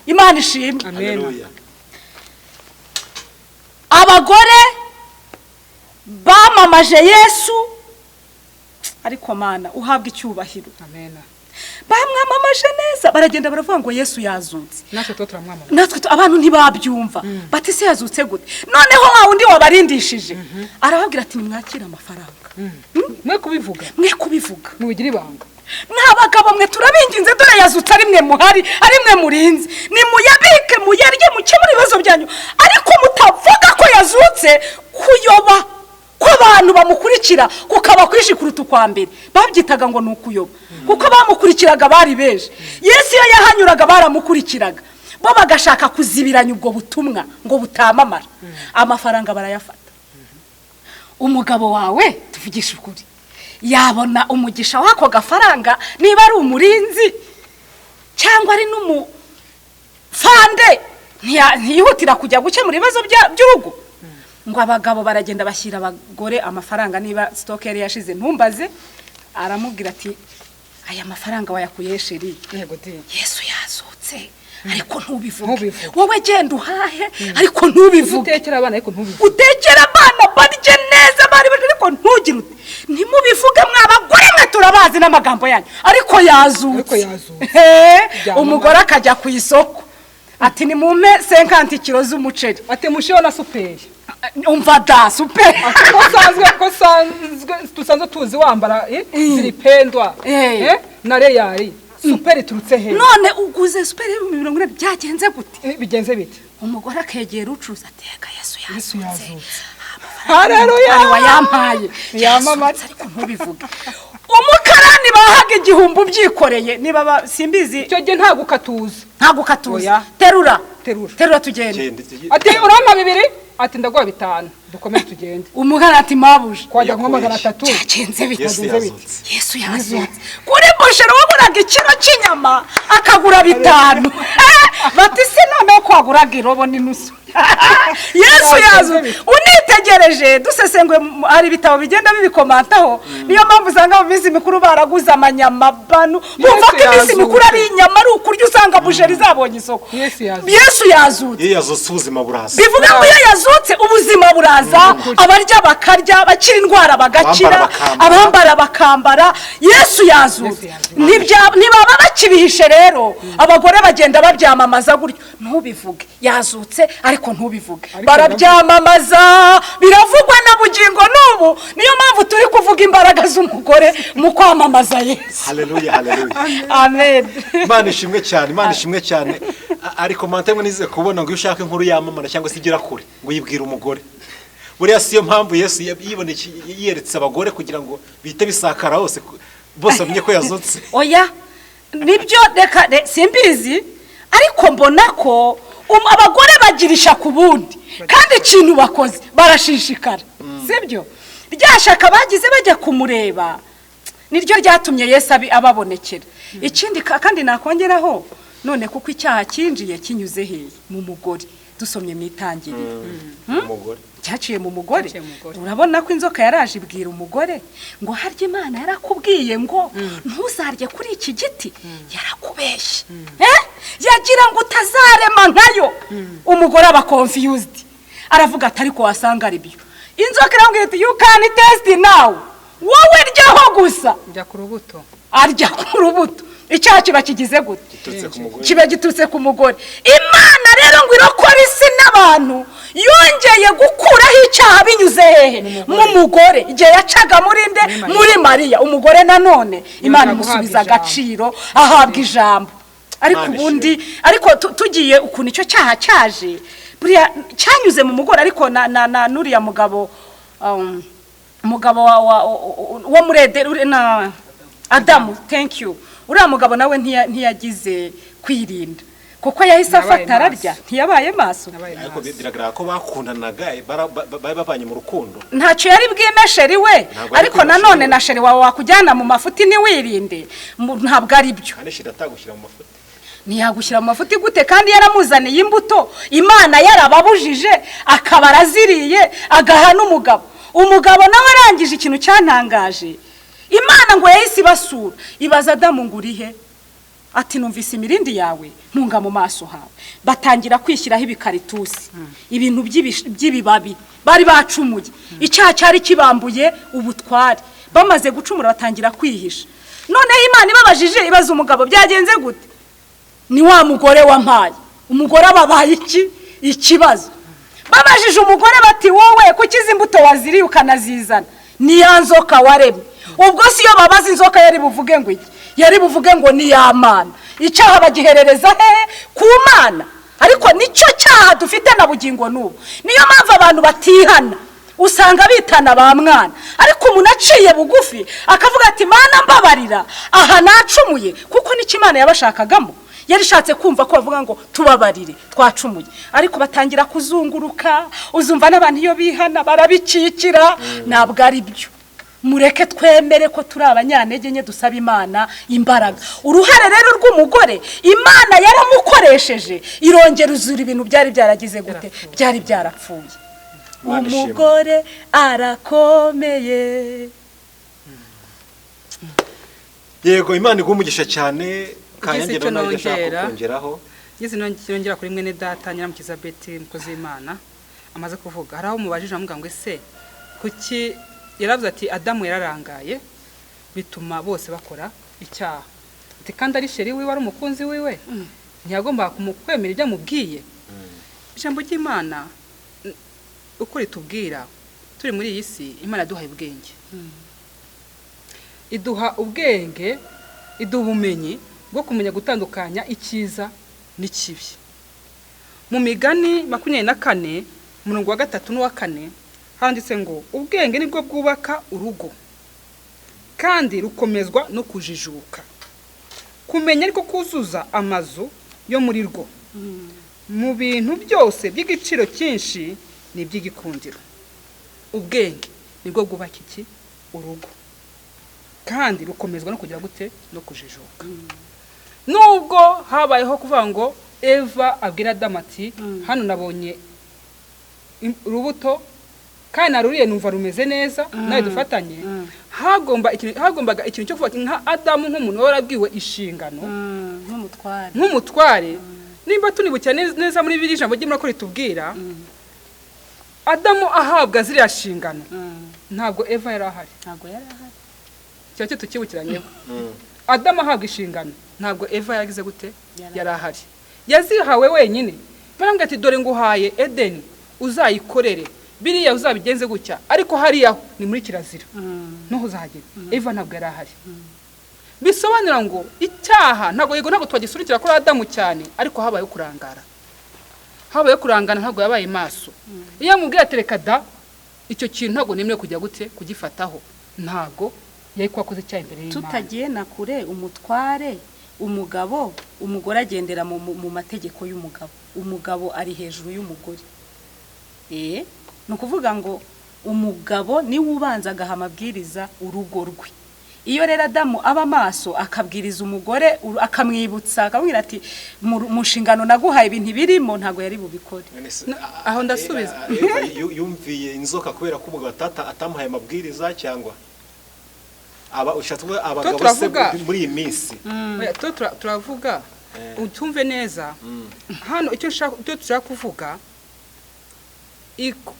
Imana ishimwe. Amen. Haleluya. Abagore bamamaje Yesu, ariko Mana uhabwa icyubahiro. Amen. Bamwamamaje neza, baragenda baravuga ngo Yesu yazutse. Natwe tuba turamwamamaza. Natwe abantu ntibabyumva, bati: "Se yazutse gute?" Noneho wa wundi wabarindishije arababwira ati: "Nimwakire amafaranga." Mwe kubivuga. Mwe kubivuga. Mubigire ibanga. Mwa bagabo mwe, turabinginze, dore yazutse, ari mwe muhari, ari mwe murinze, nimuyabike, muyarye, mukemure ibibazo byanyu, ariko mutavuga ko yazutse. Kuyoba kw'abantu bamukurikira kukaba kwinshi kuruta ukwa mbere. Babyitaga ngo ni ukuyoba kuko bamukurikiraga bari benshi. Yesu iyo yahanyuraga baramukurikiraga, bo bagashaka kuzibiranya ubwo butumwa ngo butamamara. Amafaranga barayafata. Umugabo wawe, tuvugishe ukuri, yabona umugisha w'ako gafaranga, niba ari umurinzi cyangwa ari n'umufande, ntiyihutira kujya gukemura ibibazo by'urugo. Ngo abagabo baragenda bashyira abagore amafaranga, niba stock yari yashize ntumbaze. Aramubwira ati: "Aya mafaranga wayakuye, chéri?" Yego di. "Yesu yazutse, ariko ntubivuge." Ntubivuge. "Wowe genda uhahe, ariko ntubivuge." Utekera abana, ariko ntubivuge. "Utekera abana barye neza, bari barye, ariko ntugire uti ntimubivuge. Mwa bagore mwe, turabazi n'amagambo yanyu, ariko yazutse." Ariko yazutse. Byamamara. Umugore akajya ku isoko ati: "Nimumpe 50 kilo z'umuceri." Ati: "Mushiho na super." Umva da, super. Ko sanzwe dusanzwe tuzi wambara zilipendwa na reyari, super iturutse he? None uguze super 40,000, byagenze gute? Bigenze bite? Umugore akegera ucuruza, ateka: "Yesu Yesu yazutse." yazutse. Haleluya. Ari wayampaye. Yamamare. Yazutse, ariko ntubivuge. Umukarani bahaga 1000 ubyikoreye, niba simbizi. Icyo gihe nta gukatuza. Ntabwo ukatuza. Oya. Terura. Terura. Terura tugende. Genda. Ati: "Urampa 2?" Ati: "Ndaguha 5, dukomeze tugende." Umukarani ati: "Mabuja." Kwajya nko 300. Byagenze bite? Yesu yazutse. Yesu yazutse. Kuri boucherie waguraga ikiro cy'inyama akagura 5, bati: "Se noneho kwaguraga irobo n'inusu?" Yesu yazutse. Unitegereje, dusesenguye, hari ibitabo bigenda bibikomantaho. Niyo mpamvu usanga mu minsi mikuru baraguze amanyama, banu bumva ko iminsi yazutse. mikuru ari inyama, ari ukurya, usanga boucherie zabonye isoko. Yesu yazutse. Yesu yazutse. Iyo yazutse ubuzima buraza. Bivuga ngo iyo yazutse ubuzima buraza, abarya bakarya, bakira indwara bagakira, Abambara bakambara. abambara bakambara. Yesu yazutse. Yesu yazutse. Ntibaba bakibihishe rero, abagore bagenda babyamamaza gutyo: "Ntubivuge, yazutse, ariko ntubivuge." Ariko Barabyamamaza, biravugwa na bugingo n'ubu. Niyo mpamvu turi kuvuga imbaraga z'umugore mu kwamamaza Yesu. Haleluya, haleluya. Amen. Imana ishimwe cyane, Imana ishimwe cyane. Ariko mante mwe nize kubona ngo iyo ushaka inkuru yamamara cyangwa se igera kure, ngo uyibwire umugore. Buriya siyo mpamvu Yesu yiboneke yiyeretse abagore, kugira ngo bihite bisakara hose, bose bamenye ko yazutse? Oya, nibyo, reka simbizi, ariko mbona ko Abagore bagira ishyaka ubundi, kandi ikintu bakoze barashishikara, sibyo? Rya shyaka bagize bajya kumureba niryo ryatumye Yesu ababonekera. Ikindi kandi nakongeraho none, kuko icyaha cyinjiye kinyuze hehe? Mu mugore. Dusomye mu Itangiriro, Umugore. cyaciye mu mugore. Cyaciye mu mugore. Urabona ko inzoka yaraje ibwira umugore ngo: "Harya Imana yarakubwiye ngo ntuzarye kuri iki giti? Yarakubeshye. Eh? Yagira ngo utazarema nkayo." Umugore aba confused, aravuga ati: "Ariko wasanga ari byo." Inzoka iramubwira iti: "You can taste now, wowe ryaho gusa." Njya ku rubuto. Arya ku rubuto, icyaha kiba kigize gute? Giturutse ku mugore. Kiba giturutse ku mugore. Imana rero ngo irokore isi n'abantu, yongeye gukuraho icyaha binyuze hehe? Mu mugore. Igihe yacaga muri nde? Muri Mariya. Muri Mariya. Umugore nanone Imana guhabwa imusubiza ijambo. agaciro, ahabwa ijambo. Ariko Imana ubundi, ariko tugiye ukuntu icyo cyaha cyaje, buriya cyanyuze mu mugore, ariko na n'uriya mugabo, umugabo wo muri Edeni, na Adamu, thank you, uriya mugabo nawe ntiyagize kwirinda, kuko yahise Ntiyabaye afata ararya. maso. Ntiyabaye maso. Nabaye Ariko maso. biragaragara ko bakundanaga, bari babanye mu rukundo. Ntacyo yari bwime chéri we. Ntabwo yari Ariko bwime nanone chéri we. na chéri wawe wakujyana mu mafuti ntiwirinde. Ntabwo ari byo. Kandi chéri atagushyira mu mafuti. Ntiyagushyira mu mafuti gute kandi yaramuzaniye imbuto Imana yarababujije, akaba araziriye, agaha n'umugabo? Umugabo nawe arangije, ikintu cyantangaje, Imana ngo yahise ibasura, ibaza Adamu ngo: "Urihe?" Ati: "Numvise imirindi yawe, ntunga mu maso hawe." Batangira kwishyiraho ibikaritusi, ibintu by'ibibabi. Bari bacumuye, icyaha cyari kibambuye ubutware. Bamaze gucumura batangira kwihisha. Noneho Imana ibabajije, ibaza umugabo: "Byagenze gute?" "Ni wa mugore wampaye." Umugore ababaye iki? Ikibazo. Babajije umugore bati: "Wowe kuki izi mbuto waziriye ukanazizana?" "Ni ya nzoka waremye." Ubwo si iyo babaza inzoka yari buvuge ngo iki? Yari buvuge ngo ni ya Mana. Icyaha bagiherereza hehe? Ku Mana. Ariko nicyo cyaha dufite na bugingo n'ubu. Niyo mpamvu abantu batihana, usanga bitana ba mwana. Ariko umuntu aciye bugufi akavuga ati: "Mana, mbabarira, aha nacumuye," kuko nicyo Imana yabashakagamo. Yari ishatse kumva ko bavuga ngo: "Tubabarire, twacumuye." Ariko batangira kuzunguruka. Uzumva n'abantu iyo bihana barabikikira. Ntabwo ari byo. Mureke twemere ko turi abanyantege nke, dusaba Imana imbaraga. Uruhare rero rw'umugore, Imana yaramukoresheje, irongera uzura ibintu byari byaragize gute? Byari byarapfuye. Imana ishimwe. Umugore arakomeye. Yego, Imana iguha umugisha cyane. Kanyange icyo nawe ashaka nongera. kongeraho. Ngeze nongera kuri mwene data Nyiramukiza Beti, umukozi w'Imana, amaze kuvuga, hari aho mubajije amuvuga ngo: "Ese kuki?" Yaravuze ati: "Adamu yararangaye bituma bose bakora icyaha." Ati: "Kandi ari chéri wiwe, ari umukunzi wiwe, ntiyagombaga kwemera ibyo amubwiye." Ijambo ry'Imana uko ritubwira, turi muri iyi si, Imana yaduhaye ubwenge, iduha ubwenge, iduha ubumenyi bwo kumenya gutandukanya icyiza n'ikibi. Mu Migani 24, umurongo wa 3 n'uwa 4, handitse ngo: "Ubwenge nibwo bwubaka urugo, kandi rukomezwa no kujijuka. Kumenya ariko kuzuza amazu yo muri rwo. Mu bintu byose by'igiciro cyinshi ni iby'igikundiro." Ubwenge nibwo bwubaka iki? Urugo. Kandi rukomezwa no kugira gute? No kujijuka. Nubwo habayeho kuvuga ngo Eva abwira Adamu ati: "Hano nabonye urubuto kandi naruriye, numva rumeze neza, nawe dufatanye." Hagombaga ikintu cyo kuvuga nka Adamu, nk'umuntu wari warabwiwe inshingano, Nk'umutware. nk'umutware. Nimba tunibukira neza muri biriya, ijambo ry'Imana ko ritubwira, Adamu ahabwa ziriya nshingano, ntabwo Eva yari ahari. Ntabwo yari ahari. Icyo cyo tukibukiranyeho. Adamu ahabwa inshingano, ntabwo Eva yagize gute? Yari ahari. Yazihawe wenyine. Barambwira ati: "Dore nguhaye Edeni, uzayikorere biriya, uzabigenze gutya, ariko hariya ni muri kirazira, ntuho uzahagera." Eva ntabwo yari ahari. Bisobanura ngo icyaha ntabwo, yego, ntabwo twagisurikira kuri Adamu cyane, ariko habayeho kurangara, habayeho kurangana, ntabwo yabaye maso. Iyo amubwiye ati: "Reka da, icyo kintu ntabwo nemerewe kujya gute kugifataho," ntabwo yari kuba akoze icyaha imbere y'Imana. Tutagiye na kure, umutware. Umugabo, umugore agendera mu mategeko y'umugabo. Umugabo ari hejuru y'umugore. Ni ukuvuga ngo umugabo niwe ubanza agaha amabwiriza urugo rwe. Iyo rero Adamu aba amaso akabwiriza umugore, akamwibutsa, akamubwira ati mu nshingano naguhaye ibintu birimo, ntabwo yari bubikore. Aho ndasubiza. Eva yumviye inzoka kubera ko umugabo atamuhaye amabwiriza, cyangwa aba ushatse kuvuga abagabo se muri iyi minsi? Oya, turavuga utumve neza hano icyo nshaka, icyo dushaka kuvuga,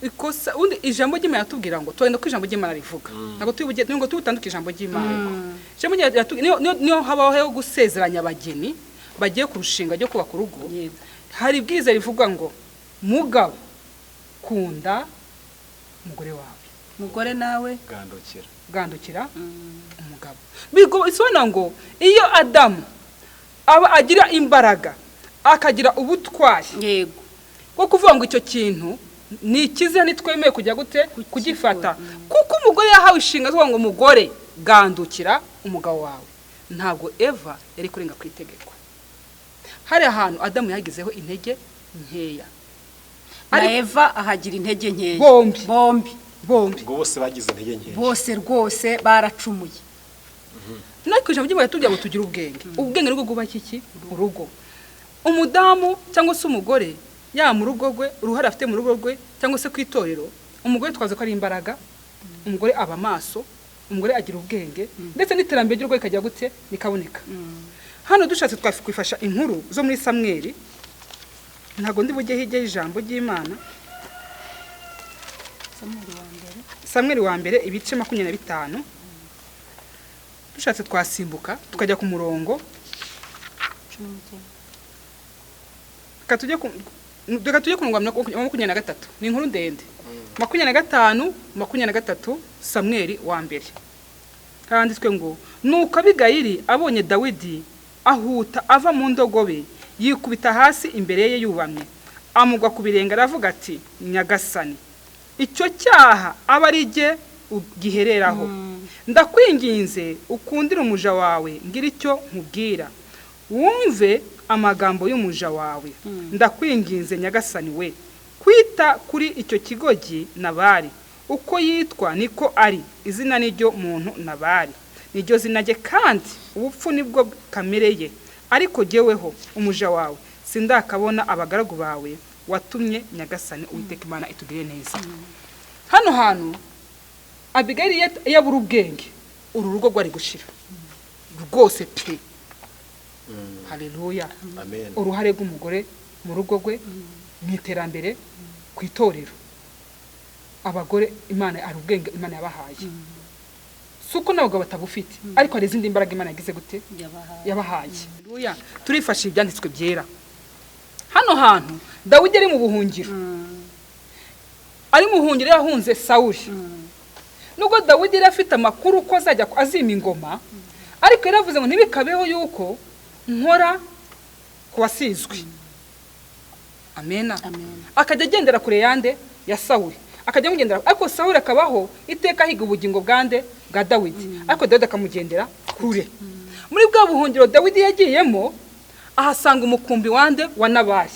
ikosa undi ijambo ry'Imana yatubwira ngo tugenda ko ijambo ry'Imana rivuga, ntabwo tubuge ngo tubutanduke ijambo ry'Imana. Ijambo ry'Imana niyo habaho gusezeranya abageni bagiye kurushinga ryo kubaka urugo, hari ibwiriza rivuga ngo mugabo kunda umugore wawe, mugore nawe gandukira, gandukira umugabo. Bisobanura ngo iyo Adamu aba agira imbaraga, akagira ubutwari bwo kuvuga ngo icyo kintu ni ikize, ntitwemeye kujya gute kugifata, kuko umugore yahawe inshinga zo kuvuga ngo umugore gandukira umugabo wawe, ntabwo Eva yari kurenga ku itegeko. Hari ahantu Adamu yagizeho intege nkeya, na Eva ahagira intege nkeya. Bombi. Bombi. Bombi. Ubwo bose bagize intege nkeya. Bose rwose baracumuye. Natwe ijambo ry'Imana tubwira ngo tugire ubwenge. Ubwenge nibwo bwubaka iki? Urugo. Umudamu cyangwa se umugore, yaba mu rugo rwe, uruhare afite mu rugo rwe cyangwa se ku itorero, umugore twazi ko ari imbaraga, umugore aba amaso, umugore agira ubwenge, ndetse n'iterambere ry'urugo rikajya gute? Rikaboneka. Hano dushatse twakwifasha inkuru zo muri Samweli, ntabwo ndi bujye hirya y'ijambo ry'Imana. Samweli wa mbere. Samweli wa mbere ibice 25, dushatse twasimbuka tukajya ku murongo 19. Reka tujye ku murongo wa 23, ni inkuru ndende. 25, 23, Samweli wa mbere, handitswe ngo nuko Abigayili abonye Dawidi ahuta ava mu ndogobe, yikubita hasi imbere ye yubamye, amugwa ku birenge, aravuga ati nyagasani, icyo cyaha aba ari jye ugihereraho. Ndakwinginze ukundire umuja wawe ngira icyo nkubwira, wumve amagambo y'umuja wawe. Ndakwinginze nyagasani we, kwita kuri icyo kigogi Nabali. Uko yitwa niko ari, izina niryo muntu, Nabali niryo zina rye, kandi ubupfu nibwo kamere ye. Ariko jyeweho umuja wawe sindakabona abagaragu bawe watumye. Nyagasani Uwiteka Imana itugirire neza. Hano hantu Abigayili iyo abura ubwenge, uru rugo rwari gushira rwose pe. Haleluya. Amen. Uruhare rw'umugore mu rugo rwe, mu iterambere, ku itorero, abagore Imana ari ubwenge Imana yabahaye. Si uko n'abagabo batabufite, ariko hari izindi mbaraga Imana yagize gute? Yabahaye. Yabahaye. Haleluya. Turifashisha ibyanditswe byera. Hano hantu Dawidi ari mu buhungiro, ari mu buhungiro yahunze Sawuli. Nubwo Dawidi yari afite amakuru ko azajya azima ingoma, ariko yaravuze ngo ntibikabeho yuko nkora ku wasizwe. Amena. Amen. Akajya agendera kure yande? Ya Sawuli. Akajya amugendera, ariko Sawuli akabaho iteka ahiga ubugingo bwande? Bwa Dawidi. Ariko Dawidi akamugendera kure. Muri bwa buhungiro Dawidi yagiyemo, ahasanga umukumbi wande? Wa Nabali.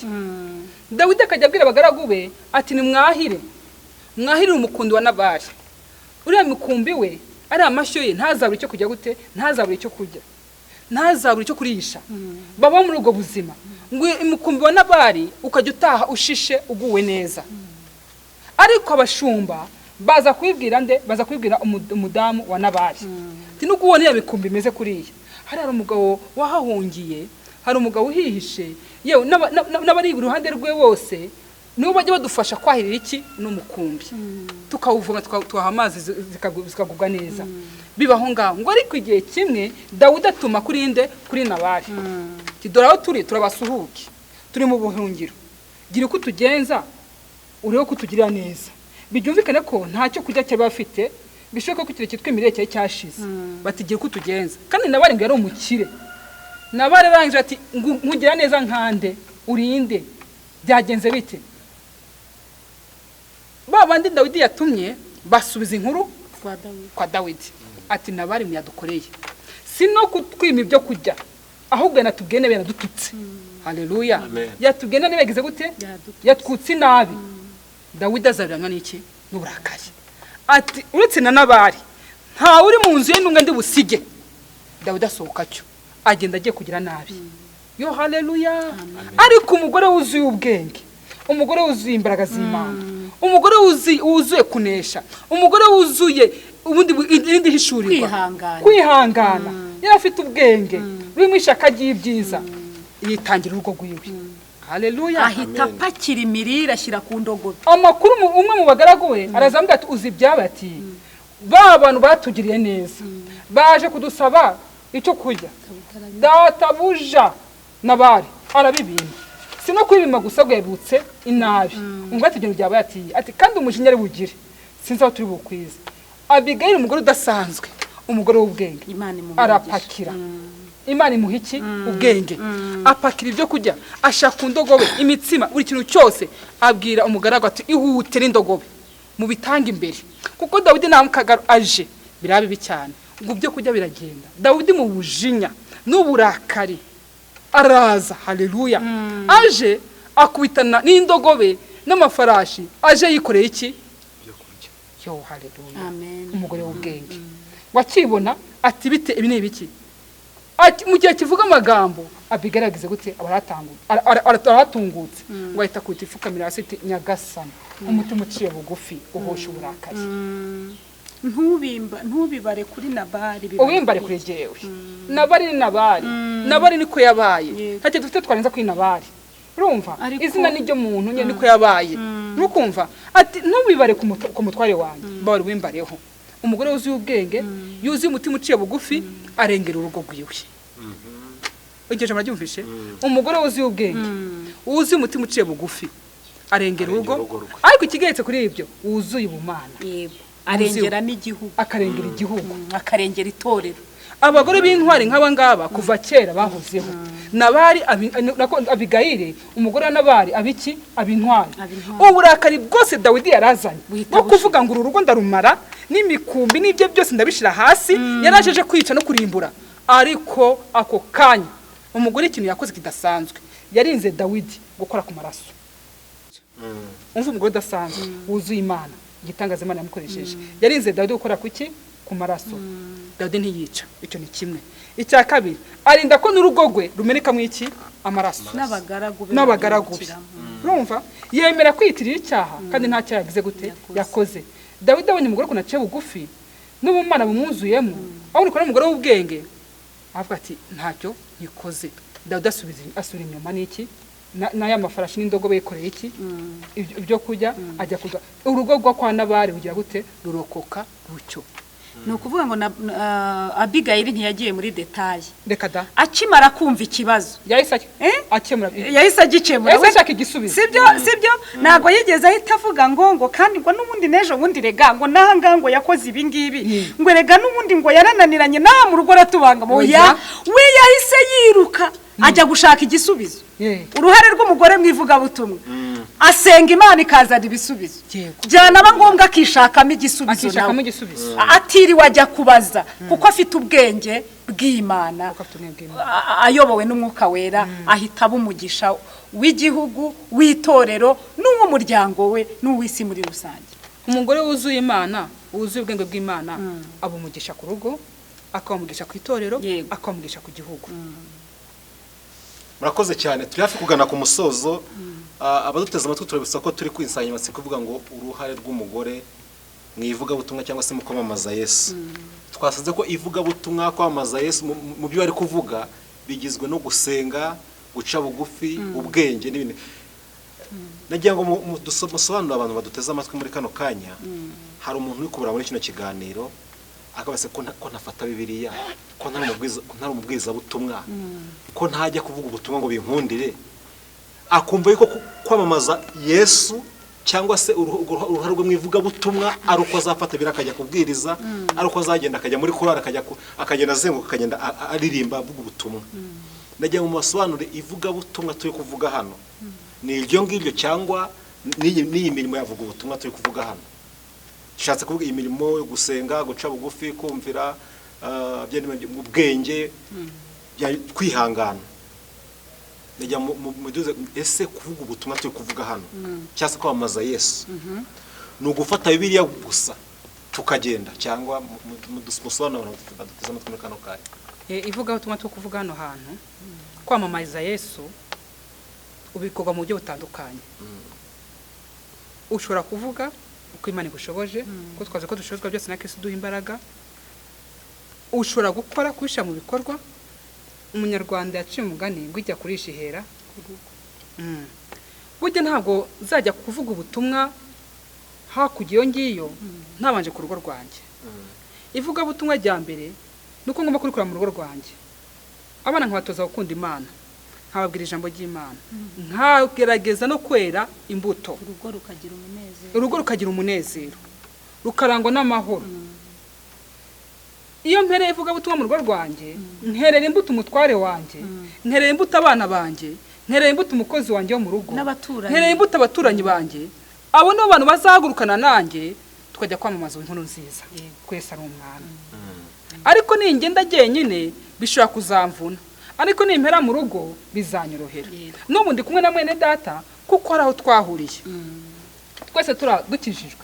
Dawidi akajya abwira abagaragu be ati nimwahire, mwahire umukumbi wa Nabali, uriya mukumbi we, ari amashyo ye, ntazabure icyo kujya gute, ntazabure icyo kurya, ntazabure icyo kurisha. Baba muri ubwo buzima, ngo umukumbi wa Nabali ukajya utaha ushishe, uguwe neza. Ariko abashumba baza kubibwira nde? Baza kubibwira umudamu wa Nabali, ati nubwo ubona iriya mikumbi imeze kuriya, hari umugabo wahahungiye, hari umugabo uhihishe, yewe n'abari iruhande rwe bose nibo bajya badufasha kwahirira iki n'umukumbi, tukawuvoma, tukaha amazi, zikagubwa neza. Bibaho ngaho ngo ariko igihe kimwe Dawidi atuma kuri nde? Kuri Nabali, ati dore aho turi, turabasuhuke, turi mu buhungiro, gira uko utugenza, urebe ko utugirira neza. Byumvikane ko ntacyo kurya cyari bafite, bishoboka ko ikintu cyitwa imirire cyari cyashize. Bati gira uko utugenza. Kandi Nabali ngo yari umukire. Nabali arangije ati nkugira neza nkande? Urinde? Byagenze bite? Ba bandi Dawidi yatumye basubiza inkuru kwa Dawidi. Kwa Dawidi, ati Nabali muyadukoreye si no kutwima ibyo kurya. Ahubwo yanatubwiye nabi, yanadututse. Haleluya. Amen. Yatubwiye nabi, yagize gute? Yadututse. Yatwutse inabi. Dawidi azabiranwa n'iki? N'uburakari. Ati uretse na Nabari, ntawe uri mu nzu ye n'umwe ndi busige. Dawidi asohoka atyo, agenda agiye kugira nabi. Yo haleluya. Ariko umugore wuzuye ubwenge, umugore wuzuye imbaraga z'Imana, umugore wuzuye kunesha, umugore wuzuye ubundi irindi hishurirwa, Kwihangana. kwihangana, yari afite ubwenge burimo ishyaka ry'ibyiza, yitangira urugo rwiwe. Haleluya. Ahita apakira imirire, ashyira ku ndogobe. Amakuru umwe mu bagaragu we arazambwira ati uzi ibyabaye? Ati ba bantu batugiriye neza baje kudusaba icyo kurya, databuja Nabari arabibima. Si no kwibima gusa, ngo yabutse inabi. Umva, ati ibintu byabaye, ati kandi umujinya ari bugire, sinzi aho turi bukwize. Abigayili, umugore udasanzwe, umugore w'ubwenge, Imana imuha arapakira. Imana imuha iki? Ubwenge. Apakira ibyo kurya, ashaka ku ndogobe imitsima, buri kintu cyose. Abwira umugaragu ati ihute n'indogobe mubitanga imbere, kuko Dawidi nta mukagaro aje biraba bibi cyane. Ngo ibyo kurya biragenda, Dawidi mu bujinya n'uburakari araza. Haleluya. Aje akubitana n'indogobe n'amafarashi, aje yikoreye iki? Ibyo kurya. Yo haleluya. Amen. Umugore w'ubwenge wakibona ati bite, ibi ni ibiki? Ati, mu gihe kivuga amagambo, Abigail agize gute? Aba aratungutse, ngo ahita akubita ipfukamira hasi, ati nyagasani, umutima uciye bugufi uhosha uburakari. Ntubimba, ntubibare kuri Nabari, bibare Ubimbare kuri jyewe. Nabari ni Nabari, Nabari niko yabaye. Ntacyo dufite twarenza kuri Nabari, urumva? Izina niryo muntu nyine, niko yabaye. Nukumva ati ntubibare ku mutware wanjye, bari wimbareho. Umugore wuzuye ubwenge, yuzuye umutima uciye bugufi, arengera urugo rwiwe. Iryo jambo muraryumvishe? Umugore wuzuye ubwenge, wuzuye umutima uciye bugufi, arengera Arengera urugo. Urugo rwe. Ariko ikigeretse kuri ibyo, wuzuye ubumana, Yego, arengera n'igihugu. Akarengera igihugu. Akarengera itorero. Abagore b'intwari nk'aba ngaba kuva kera bahozeho. Nabari Abigayili, umugore wa Nabari, abiki abintwari. Abintwari. Uburakari bwose Dawidi yarazanye Buhita bwo kuvuga ngo uru rugo ndarumara n'imikumbi n'ibyo byose ndabishira hasi, yarajeje kwica no kurimbura. Ariko ako kanya umugore ikintu yakoze kidasanzwe, yarinze Dawidi gukora ku maraso. Umva, umugore udasanzwe wuzuye Imana, igitangaza Imana yamukoresheje, yarinze Dawidi gukora kuki? Ku maraso. Dawidi ntiyica. Icyo ni kimwe. Icya kabiri, arinda ko n'urugo rwe rumenekamo iki? Amaraso. N'abagaragu be. N'abagaragu be. Babyungukiramo. Urumva, yemera kwiyitirira icyaha kandi nta cyaha yagize gute? Yakoze. Yakoze. Dawidi abonye umugore ukuntu aciye bugufi n'ubumana bumwuzuyemo, abona ukuntu ari umugore w'ubwenge, avuga ati ntacyo nkikoze. Dawidi asubira inyuma n'iki? N'aya mafarashi n'indogobe yikoreye iki? Ibyo kurya. Ajya kurya, urugo rwo kwa Nabari rugira gute? Rurokoka rutyo. Ni ukuvuga ngo Abigayili ntiyagiye muri détails. Reka da. Akimara kumva ikibazo, yahise Eh? akemura. Yahise agikemura. Yahise ashaka igisubizo. Sibyo, sibyo. Ntabwo yigeze ahita avuga ngo kandi ngo n'ubundi n'ejo bundi rega ngo n'ahangaha ngo yakoze ibi ngibi, ngo rega n'ubundi ngo yarananiranye naha mu rugo aratubanga. Oya. Oya, we yahise yiruka ajya gushaka igisubizo. Uruhare rw'umugore mu ivugabutumwa, asenga Imana ikazana ibisubizo. Byanaba ngombwa akishakamo igisubizo Akishakamo nawe. igisubizo. Atiriwe ajya kubaza, kuko afite ubwenge bw'Imana. Kuko afite ubwenge bw'Imana. Ayobowe n'Umwuka Wera, ahita aba umugisha w'igihugu, w'itorero, n'uw'umuryango we, n'uw'isi muri rusange. Umugore wuzuye Imana, wuzuye ubwenge bw'Imana, aba umugisha ku rugo, akaba umugisha ku itorero, akaba umugisha ku gihugu. Murakoze cyane, turi hafi kugana ku musozo. Abaduteze amatwi, turabisaba ko turi ku insanganyamatsiko ivuga ngo uruhare rw'umugore mu ivugabutumwa cyangwa se mu kwamamaza Yesu. Twasanze ko ivugabutumwa, kwamamaza Yesu, mu byo bari kuvuga bigizwe no gusenga, guca bugufi, ubwenge n'ibindi. Nagira ngo musobanurire abantu baduteze amatwi muri kano kanya. Hari umuntu uri kubura muri kino kiganiro akabaza se ko ntafata Bibiliya, ko ntari umubwirizabutumwa, ko ntajya kuvuga ubutumwa ngo binkundire, akumva yuko kwamamaza Yesu cyangwa se uruhare rwe mu ivugabutumwa ari uko azafata biriya akajya kubwiriza, ari uko azagenda akajya muri korali, akagenda azenguruka, akagenda aririmba avuga ubutumwa. Nagira ngo mubasobanure, ivugabutumwa turi kuvuga hano ni iryo ngiryo cyangwa n'iyi mirimo yavuga ubutumwa turi kuvuga hano? Nshatse kuvuga iyi mirimo yo gusenga, guca bugufi, kumvira, ubwenge. Kwihangana. Najya ese kuvuga ubutumwa turi kuvuga hano cyangwa se kwamamaza Yesu ni ugufata Bibiliya gusa tukagenda, cyangwa musobanurire abantu baduteze amatwi muri kano kanya? Ivugabutumwa turi kuvuga hano hantu, kwamamariza Yesu ubikorwa mu buryo butandukanye. Ushobora kuvuga uko Imana igushoboje, kuko twazi ko dushobozwa byose na Kristo uduha imbaraga. Ushobora gukora, kubishyira mu bikorwa. Umunyarwanda yaciye umugani ngo ijya kurisha ihera. Burya ntabwo nzajya kuvuga ubutumwa hakurya iyo ngiyo ntabanje ku rugo rwanjye. Ivugabutumwa rya mbere ni uko ngomba kurikora mu rugo rwanjye, abana nkabatoza gukunda Imana, nkababwira ijambo ry'Imana, nkagerageza no kwera imbuto. Urugo rukagira umunezero. Urugo rukagira umunezero, rukarangwa n'amahoro. Iyo mpereye ivugabutumwa mu rugo rwanjye, nkerera imbuto umutware wanjye, nkerera imbuto abana banjye, nkerera imbuto umukozi wanjye wo mu rugo, N'abaturanyi. nkerera imbuto abaturanyi banjye. Abo nibo bantu bazahagurukana nanjye tukajya kwamamaza inkuru nziza ko Yesu ari umwami. Ariko ningenda jyenyine bishobora kuzamvuna, ariko nimpera mu rugo bizanyorohera. N'ubu ndi kumwe na mwene data kuko hari aho twahuriye twese dukijijwe,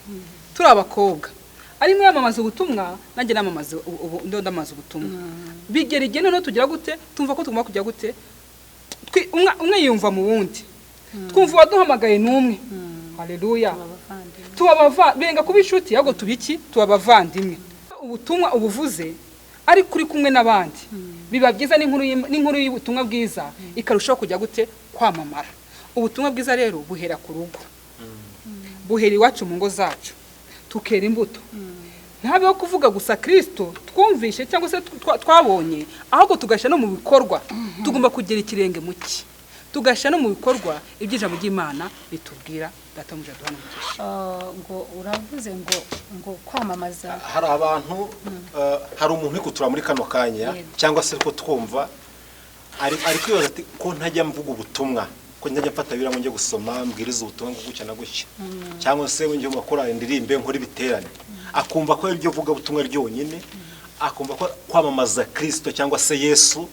turi abakobwa, arimo yamamaza ubutumwa, nanjye namamaza ndamamaza ubutumwa. Bigera igihe noneho tugira gute? Tumva ko tugomba kujya gute? Umwe yiyumva mu wundi, twumva uwaduhamagaye n'umwe. Haleluya! Abavandimwe. Tuba birenga kuba inshuti, ahubwo tuba iki? Tuba abavandimwe. Ubutumwa ubuvuze ariko uri kumwe n'abandi biba byiza, n'inkuru y'ubutumwa bwiza ikarushaho kujya gute? Kwamamara. Ubutumwa bwiza rero buhera ku rugo, buhera iwacu mu ngo zacu, tukera imbuto. Ntabeho kuvuga gusa Kristo twumvishe cyangwa se twabonye, ahubwo tugashyira no mu bikorwa. Tugomba kugira ikirenge mu cye, tugashyira no mu bikorwa iby'ijambo ry'Imana ritubwira. Data muje duhana umugisha. Ngo uravuze ngo kwamamaza. Hari abantu, hari umuntu uri kutura muri kano kanya cyangwa se ko twumva ari kwibaza ati ko ntajya mvuga ubutumwa, ko ntajya mfata Bibiliya ngo njye gusoma mbwiriza ubutumwa ngo gutya na gutya, cyangwa se ngo njye mu makorali ndirimbe nkore ibiterane, akumva ko iryo vuga butumwa ryonyine, akumva ko kwamamaza Kristo cyangwa se Yesu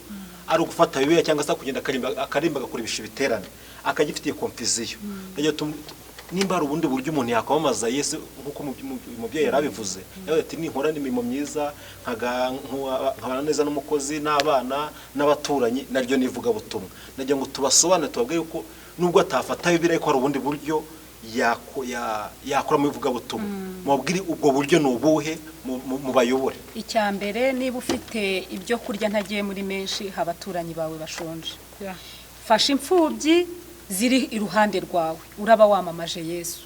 ari ugufata Bibiliya cyangwa se kugenda akarimba agakoresha ibiterane, akagifitiye confusion. Ndagira nimba hari ubundi buryo umuntu yakwamamaza Yesu nk'uko umubyeyi yarabivuze, yavuze ati ninkora n'imirimo myiza, nkabana neza n'umukozi n'abana n'abaturanyi, naryo nivuga butumwa. Nagira ngo tubasobanure, tubabwire yuko nubwo atafata Bibiliya, ariko hari ubundi buryo yakora mu ivugabutumwa. Mubabwire ubwo buryo ni ubuhe, mubayobore. Icya mbere, niba ufite ibyo kurya ntagiye muri menshi, abaturanyi bawe bashonje, fasha imfubyi ziri iruhande rwawe, uraba wamamaje Yesu.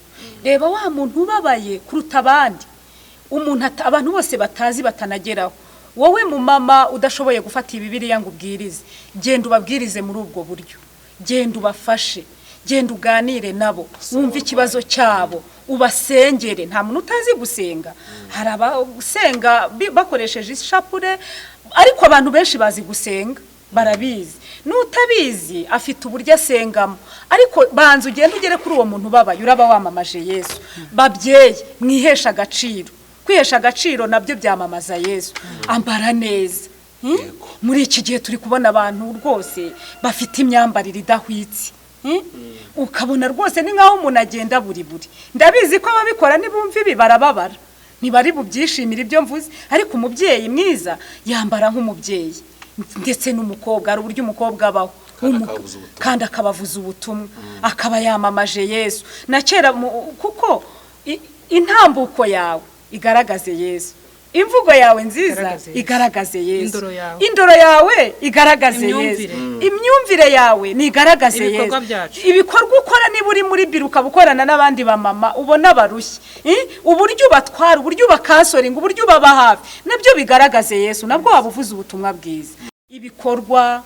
Reba wa muntu ubabaye kuruta abandi, umuntu abantu bose batazi batanageraho. Wowe mu mama udashoboye gufata Bibiliya ngo ubwirize, genda ubabwirize muri ubwo buryo, genda ubafashe, genda uganire nabo, wumve ikibazo cyabo, ubasengere. Nta muntu utazi gusenga, hari abasenga bakoresheje ishapure, ariko abantu benshi bazi gusenga, barabizi. N'utabizi afite uburyo asengamo, ariko banza ugende ugere kuri uwo muntu ubabaye, uraba wamamaje Yesu. Babyeyi, mwihesha agaciro. Kwihesha agaciro nabyo byamamaza Yesu. Ambara neza. Muri iki gihe turi kubona abantu rwose bafite imyambarire idahwitse. Ukabona rwose ni nkaho umuntu agenda buri buri. Ndabizi ko ababikora nibumva ibi barababara, ntibari bubyishimire ibyo mvuze, ariko umubyeyi mwiza yambara nk'umubyeyi, ndetse n'umukobwa hari uburyo umukobwa abaho. Kandi akabavuza ubutumwa. Kandi akabavuza ubutumwa, akaba yamamaje Yesu. Na kera kuko intambuko yawe igaragaze Yesu, imvugo yawe nziza Igaragaze Yesu. igaragaze Yesu, Indoro yawe. indoro yawe igaragaze Yesu, Imyumvire. imyumvire yawe nigaragaze Ibikorwa Yesu. byacu. Ibikorwa ukora, niba uri muri biro ukaba ukorana n'abandi bamama ubona barushye, uburyo ubatwara, uburyo ubakansoringa, uburyo ubaba hafi, nabyo bigaragaze Yesu, nabwo waba uvuze ubutumwa bwiza. Ibikorwa.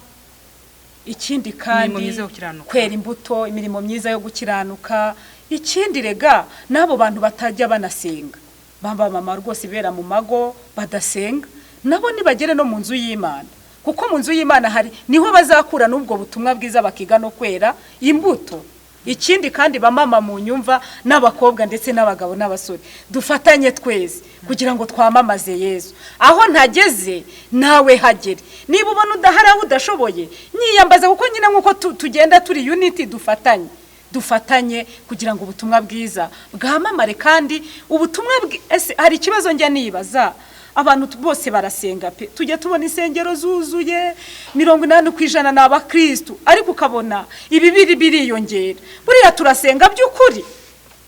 Ikindi kandi, Imirimo myiza yo gukiranuka. kwera imbuto, imirimo myiza yo gukiranuka. Ikindi rega, n'abo bantu batajya banasenga, baba mama rwose bera mu mago badasenga, nabo nibagere no mu nzu y'Imana, kuko mu nzu y'Imana hari niho bazakura n'ubwo butumwa bwiza, bakiga no kwera imbuto. Ikindi kandi, bamama mu nyumva, n'abakobwa ndetse n'abagabo n'abasore, dufatanye twese kugira ngo twamamaze Yesu. Aho ntageze nawe hagere. Niba ubona udahari, aho udashoboye, nyiyambaza, kuko nyine nk'uko tugenda turi unity, dufatanye, dufatanye kugira ngo ubutumwa bwiza bwamamare. Kandi ubutumwa ese hari ikibazo njya nibaza? Abantu bose barasenga pe, tujya tubona insengero zuzuye, 80% ni abakirisitu, ariko ukabona ibibiri biriyongera. Buriya turasenga by'ukuri?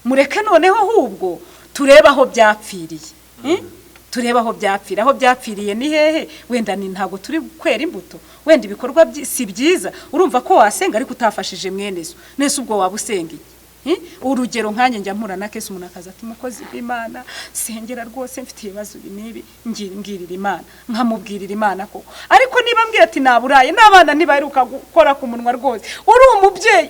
Mureke noneho ahubwo turebe aho byapfiriye. Turebe aho byapfiriye. Aho byapfiriye ni hehe? Wenda ni ntabwo turi kwera imbuto, wenda ibikorwa si byiza. Urumva ko wasenga ariko utafashije mwene so, nese ubwo waba usenga iki? Urugero nkanjye njya mpura na case, umuntu akaza ati: "Mukozi w'Imana, sengera rwose, mfite ibibazo ibi n'ibi, mbwirira Imana." Nkamubwirira Imana koko, ariko niba mbwira ati naburaye n'abana ntibaheruka gukora ku munwa rwose, uri umubyeyi,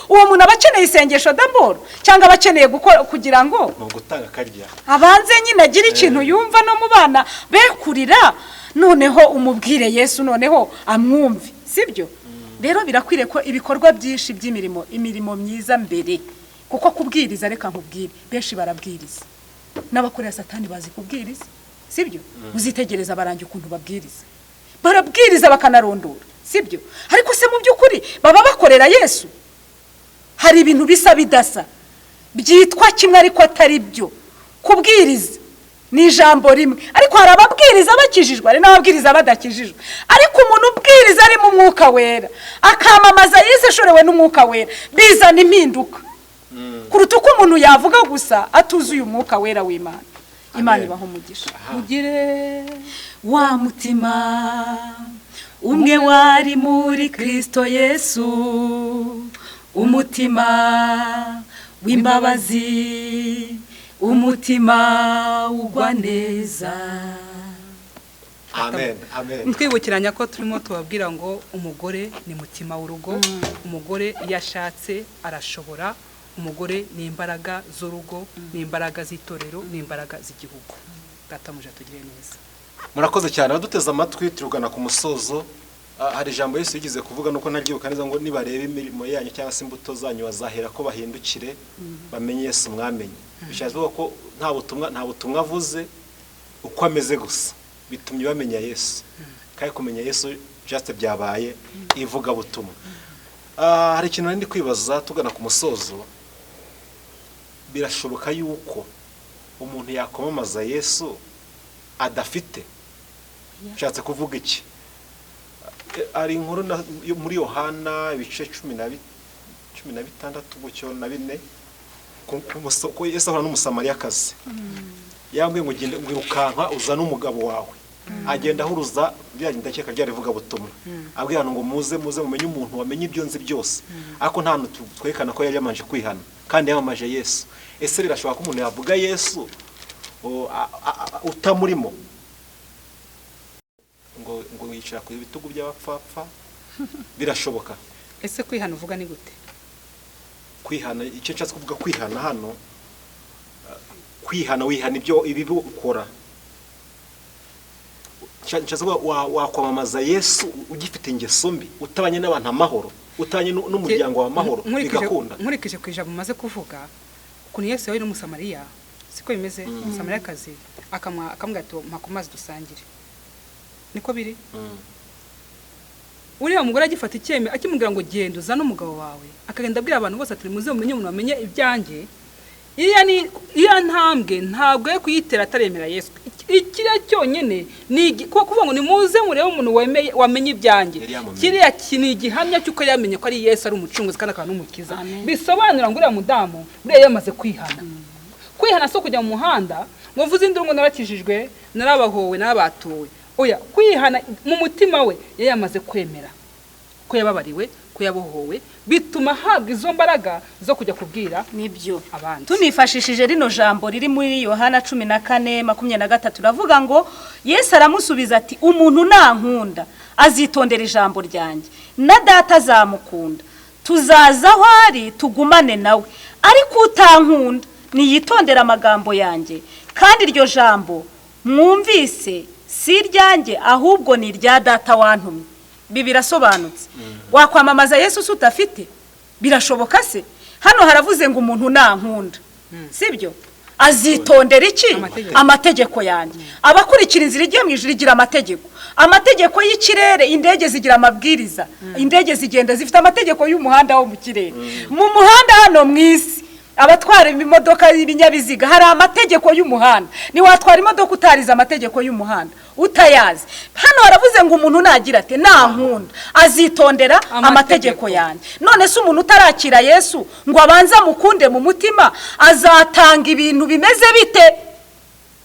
uwo muntu aba akeneye isengesho d'abord, cyangwa aba akeneye gukora kugira ngo Ni ugutanga akarya. abanze nyine agire ikintu yumva no mu bana be kurira, noneho umubwire Yesu, noneho amwumve, sibyo? Rero birakwiriye ko ibikorwa byinshi by'imirimo, imirimo myiza mbere, kuko kubwiriza, reka nkubwire, benshi barabwiriza, n'abakorera Satani bazi kubwiriza, sibyo? Uzitegereza barangiye ukuntu babwiriza, barabwiriza bakanarondora, sibyo? Ariko se mu by'ukuri baba bakorera Yesu? Hari ibintu bisa bidasa, byitwa kimwe ariko atari byo. Kubwiriza ni ijambo rimwe, ariko hari ababwiriza bakijijwe, hari n'ababwiriza badakijijwe. Ariko umuntu ubwiriza ari mu Mwuka Wera, akamamaza Yesu ashorewe n'Umwuka Wera, bizana impinduka kuruta uko umuntu yavuga gusa atuzuye Umwuka Wera w'Imana. Imana Amen. ibaha umugisha. Mugire wa mutima umwe wari muri Kristo Yesu, umutima w'imbabazi, umutima ugwa neza. Amen, amen. Twibukiranya ko turimo tubabwira ngo umugore ni mutima w'urugo. Umugore iyo ashatse arashobora. Umugore ni imbaraga z'urugo, ni imbaraga z'itorero, ni imbaraga z'igihugu. Data muje atugire neza. Murakoze cyane abaduteze amatwi. Turugana ku musozo. Hari ijambo Yesu yigeze kuvuga, nuko ntaryibuka neza, ngo nibareba imirimo yanyu cyangwa se imbuto zanyu bazahera ko bahindukire bamenye Yesu mwamenye. Bishatse kuvuga ko nta butumwa avuze uko ameze gusa, bitumye bamenya Yesu, kandi kumenya Yesu just byabaye ivugabutumwa. Hari ikintu nari ndi kwibaza tugana ku musozo. Birashoboka yuko umuntu yakwamamaza Yesu adafite? Nshatse kuvuga iki? Hari inkuru yo muri Yohana ibice 16 gutyo na bine, ko Yesu ahura n'Umusamariyakazi. Yambwiye ngo genda, ngo irukanka uzane umugabo wawe. Agenda ahuruza, bya ndakeka ryari ivugabutumwa, abwira abantu ngo muze, muze mumenye umuntu wamenye ibyo nzi byose. Ariko nta hantu twerekana ko yari yamanje kwihana kandi yamamaje Yesu. Ese birashoboka ko umuntu yavuga Yesu utamurimo, ngo yicara ku bitugu by'abapfapfa? Birashoboka? Ese kwihana uvuga ni gute? Kwihana, icyo nshatse kuvuga kwihana hano, kwihana, wihana ibyo ibibi ukora. Nshatse kuvuga wakwamamaza Yesu ugifite ingeso mbi, utabanye n'abantu amahoro, utabanye n'umuryango wawe amahoro, bigakunda? Nkurikije ku ijambo umaze kuvuga, ukuntu Yesu yahuye n'Umusamariya, siko bimeze? Umusamariyakazi akamubwira ati: "Mpa ku mazi dusangire." Niko biri? Uriya mugore agifata icyemezo, akimubwira ngo genda uzane umugabo wawe, akagenda abwira abantu bose ati: "Muze mumenye umuntu wamenye ibyanjye." Iriya ni iriya ntambwe ntabwo yo kuyitera ataremera Yesu. Kiriya cyonyine ni kuko kuvuga ngo nimuze murebe umuntu wemeye wamenye ibyanjye, Yari yamumenye. kiriya ni igihamya cy'uko yamenye ko ari Yesu, ari umucunguzi kandi akaba n'umukiza. Bisobanura ngo uriya mudamu buriya yamaze kwihana. Kwihana si ukujya mu muhanda ngo mvuze induru ngo narakijijwe, narabahowe, narabatuwe. Oya, kwihana mu mutima we yari yamaze kwemera ko yababariwe, ko yabohowe, bituma ahabwa izo mbaraga zo kujya kubwira Nibyo. abandi. Tunifashishije rino jambo riri muri Yohana 14:23, ravuga ngo Yesu aramusubiza ati: "Umuntu nankunda azitondera ijambo ryanjye, na Data azamukunda, tuzaza aho ari tugumane nawe. Ariko utankunda niyitondera amagambo yanjye, kandi iryo jambo mwumvise si iryanjye, ahubwo ni irya Data wantumye." Ibi birasobanutse. Wakwamamaza Yesu se udafite? Birashoboka se? Hano haravuze ngo umuntu nankunda, sibyo, azitondera iki? Amategeko. Amategeko yanjye. Abakurikira inzira igiye mu ijuru igira amategeko, amategeko y'ikirere. Indege zigira amabwiriza, indege zigenda zifite amategeko y'umuhanda wo mu kirere. Mu muhanda hano mu isi, abatwara imodoka y'ibinyabiziga, hari amategeko y'umuhanda. Ntiwatwara imodoka utarize amategeko y'umuhanda, utayazi. Hano haravuze ngo umuntu nagira ate? Nankunda, azitondera Amategeko. amategeko yanjye. None se umuntu utarakira Yesu ngo abanze amukunde mu mutima, azatanga ibintu bimeze bite?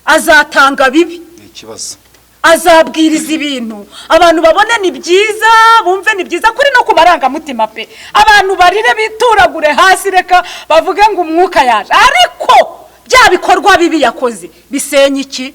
Azatanga bibi. Ni ikibazo. Azabwiriza ibintu abantu babone ni byiza, bumve ni byiza, kuri no ku marangamutima pe, abantu barire, bituragure hasi, reka bavuge ngo umwuka yaje, ariko bya bikorwa bibi yakoze bisenya iki?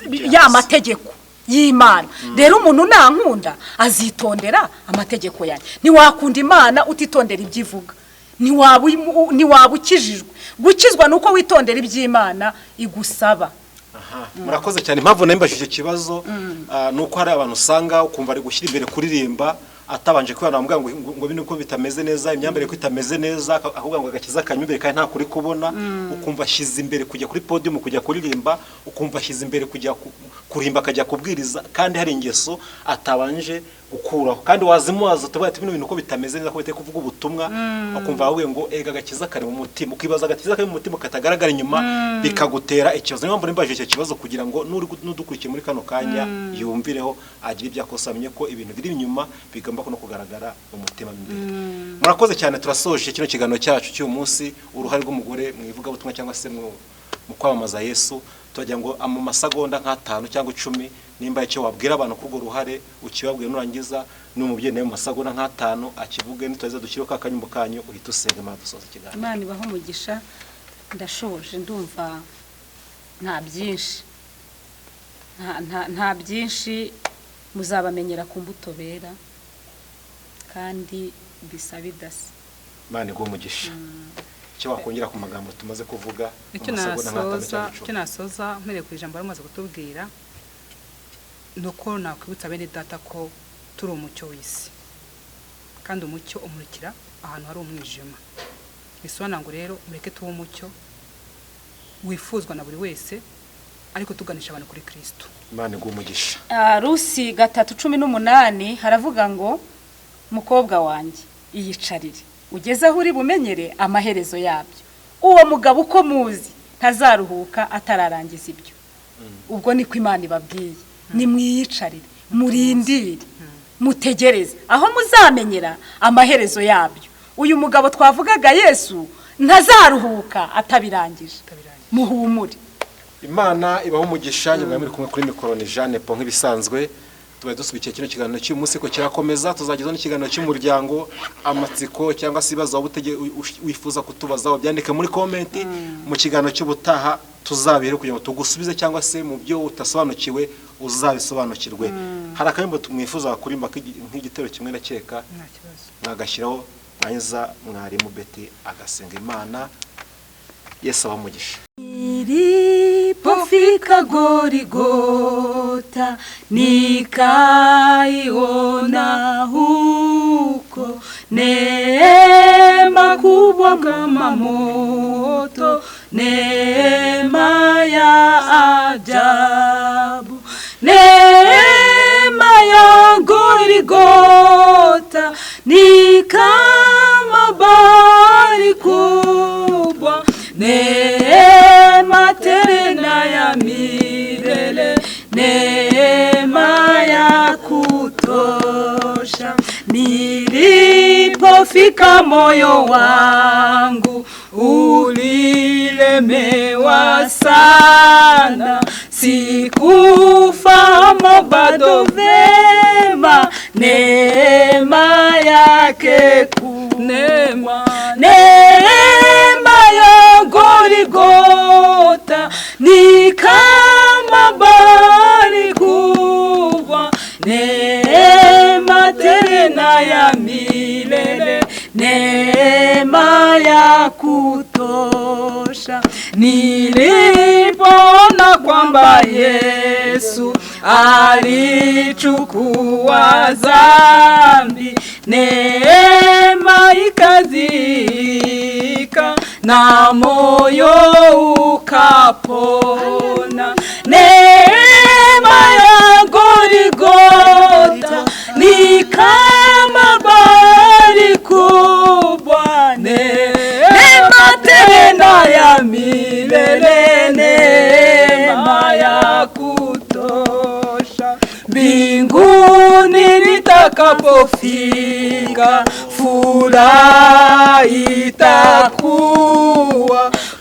Ya mategeko y'Imana. Rero umuntu nankunda azitondera amategeko yanjye. Ntiwakunda Imana utitondera ibyo ivuga, ntiwaba ukijijwe. Gukizwa ni uko witondera iby'Imana igusaba. Aha, murakoze cyane. Impamvu nambajije icyo kibazo ni uko hari abantu usanga ukumva ari gushyira imbere kuririmba atabanje kwibana, bamubwira ngo bino ko bitameze neza, imyambarire ko itameze neza, akavuga ngo agakiza kanyuma imbere kandi nta kuri kubona. Ukumva ashyize imbere kujya kuri podium, kujya kuririmba, ukumva ashyize imbere kujya kurimba, akajya kubwiriza, kandi hari ingeso atabanje gukuraho. Kandi wazimubaza tubaye ati bino bintu ko bitameze neza, ko bitari kuvuga ubutumwa, ukumva bavuye ngo ega agakiza kari mu mutima. Ukibaza agakiza kari mu mutima katagaragara inyuma, bikagutera ikibazo. Niyo mpamvu nimbajije icyo kibazo, kugira ngo n'uri n'udukurikiye muri kano kanya yumvireho, agire ibyo akosa, amenye ko ibintu biri inyuma bigomba no kugaragara mu mutima mo imbere. Murakoze cyane. Turasoje kino kiganiro cyacu cy'uyu munsi, uruhare rw'umugore mu ivugabutumwa cyangwa se mu kwamamaza Yesu. Turagira ngo mu masegonda nk'atanu cyangwa 10, nimba icyo wabwira abantu kuri urwo ruhare ukibabwira, nurangiza n'umubyeyi nawe mu masegonda nk'atanu akivuge, niturangiza dushyireho ka kanyumbu kanyu, uhita usenga Imana dusoza ikiganiro. Imana ibaho umugisha. Ndashoje, ndumva nta byinshi, nta byinshi. Muzabamenyera ku mbuto bera, kandi bisa bidasa. Imana iguhe umugisha. Icyo wakongera ku magambo tumaze kuvuga mu Icyo masegonda nk'atanu nasoza, cyangwa 10? Icyo nasoza mpereye ku ijambo bari bamaze kutubwira, ni uko nakwibutsa bene data ko turi umucyo w'isi, kandi umucyo umurikira ahantu hari umwijima. Bisobanura ngo rero mureke tube umucyo wifuzwa na buri wese, ariko tuganisha abantu kuri Kristo. Imana iguhe umugisha. Rusi 3:18 haravuga ngo: "Mukobwa wanjye, iyicarire ugeze aho uri bumenyere amaherezo yabyo. Uwo mugabo uko muzi ntazaruhuka atararangiza ibyo." Ubwo niko Imana ibabwiye: nimwiyicarire, murindire, mutegereze aho muzamenyera amaherezo yabyo. Uyu mugabo twavugaga, Yesu, ntazaruhuka atabirangije. Atabirangije. Muhumure. Imana ibaho umugisha. Nyuma muri kumwe kuri mikoro ni Jeanne Paul nk'ibisanzwe. Tubaye dusubikiye kino kiganiro cy'uyu munsi, ko kirakomeza, tuzagezaho n'ikiganiro cy'umuryango. Amatsiko cyangwa se ibibazo waba wifuza kutubaza, wabyandike muri comment. Mu kiganiro cy'ubutaha tuzabihere kugira ngo tugusubize, cyangwa se mu byo utasobanukiwe uzabisobanukirwe. Hari akayimbo mwifuza kurimba nk'igitero kimwe, ndakeka Nta kibazo. mwagashyiraho, mwangiza mwarimu Betty agasenga Imana. Yesu abahe umugisha. Nilipofika Goligota, nikaiona huko neema kubwa kama moto, neema ya ajabu, neema ya Goligota ni kama bahari kubwa, neema tena ya milele, neema ya kutosha. Nilipofika moyo wangu ulilemewa sana, sikufahamu bado vema neema yake kuu, Neema. Neema ya Goligota ni kama bahari kubwa, neema tena ya milele, neema ya kutosha. Nilipoona kwamba Yesu alichukua dhambi, neema ikazidi ukapumzika na moyo ukapona. Neema ya Goligota ni kama bahari kubwa, neema tena ya milele, neema ya kutosha. Mbinguni nitakapofika, furaha itakuwa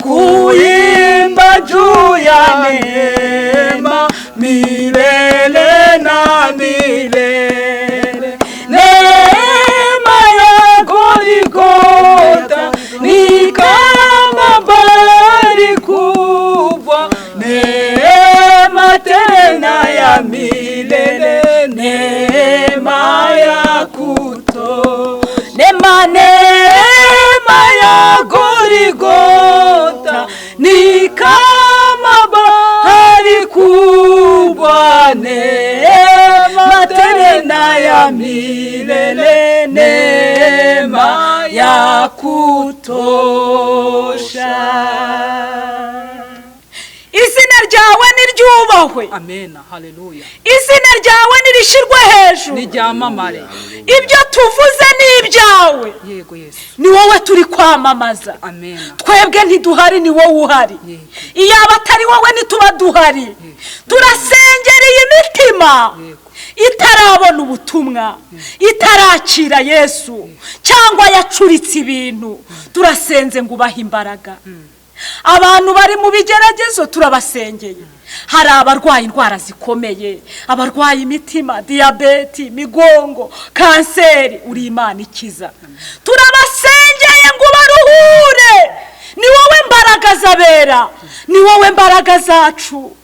kuimba juu ya neema milele na milele. Neema ya Goligota ni kama bahari kubwa, neema tena ya milele, neema ya kutosha. Neema, neema ya Goligota ni kama bahari kubwa, neema tena ya milele, neema ya kutosha. Izina ryawe niryubahwe. Amena, haleluya. Izina ryawe nirishyirwe hejuru. Niryamamare. Ibyo tuvuze ni ibyawe. Yego Yesu. Ni wowe turi kwamamaza. Amena. Twebwe ntiduhari, ni wowe uhari. Yego. Iyaba atari wowe ntituba duhari. Turasengera iyi mitima Yego. itarabona ubutumwa, itarakira Yesu, cyangwa yacuritse ibintu. Turasenze ngo ubahe imbaraga. Abantu bari mu bigeragezo turabasengeye. Hari abarwaye indwara zikomeye, abarwaye imitima, diyabeti, migongo, kanseri, uri Imana ikiza. Turabasengeye ngo ubaruhure. Ni wowe mbaraga z'abera, ni wowe mbaraga zacu.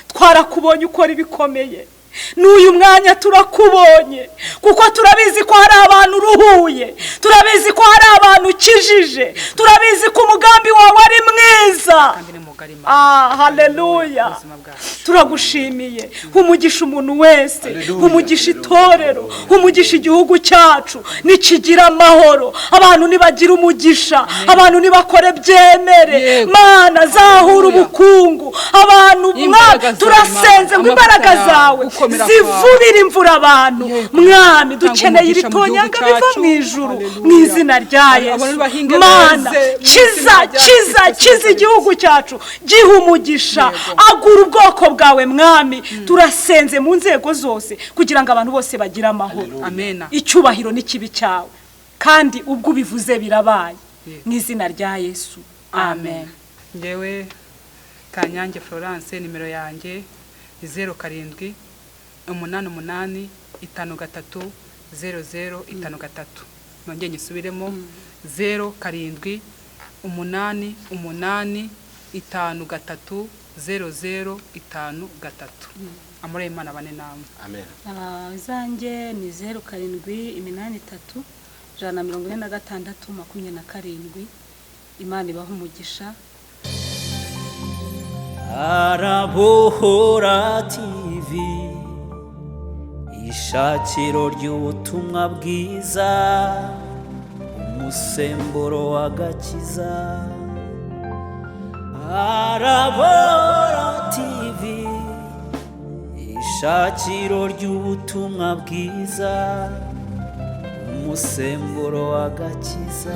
Twarakubonye ukora ibikomeye, n'uyu mwanya turakubonye, kuko turabizi ko hari abantu uruhuye, turabizi ko hari abantu ukijije, turabizi ko umugambi wawe ari mwiza. Kandi ni mugari Mana. Ah, haleluya. Ubuzima bwacu. Turagushimiye. Umugisha umuntu wese, Haleluya. umugisha itorero, umugisha igihugu cyacu nikigira amahoro. Abantu nibagira umugisha, abantu nibakore byemere. Yego. Mana, zahura Haleluya. ubukungu abantu. Imbaraga Mwami, zawe, turasenze Mana, ngo imbaraga amavuta yawe, zawe gukomera kwawe. zivubire imvura abantu. Yego. Mwami, Tanga dukeneye umugisha mu gihugu ibitonyanga biva cyacu. mu ijuru, Haleluya. mu izina rya Abantu Yesu. bahinge Mana, beze, mu kiza, izina rya kiza, Yesu. kiza igihugu cyacu, giha umugisha, Yego. agura ubwoko bwawe. Mwami, turasenze mu nzego zose kugira ngo abantu bose bagire amahoro. Amena. Icyubahiro n'ikibi cyawe, kandi ubwo ubivuze birabaye. Yego. Mu izina rya Yesu, amen. Ngewe Kanyange Florence, nimero yanjye ni 07 88 53 00 53. Nongeye nyisubiremo: 07 88 53 00 53. Amahoro y'Imana bane namwe. Amen. Izanjye ni 07 83 146 27. Imana ibaha umugisha. Arabohora TV, ishakiro ry'ubutumwa bwiza, umusemburo w'agakiza. Arabohora TV, ishakiro ry'ubutumwa bwiza, umusemburo w'agakiza.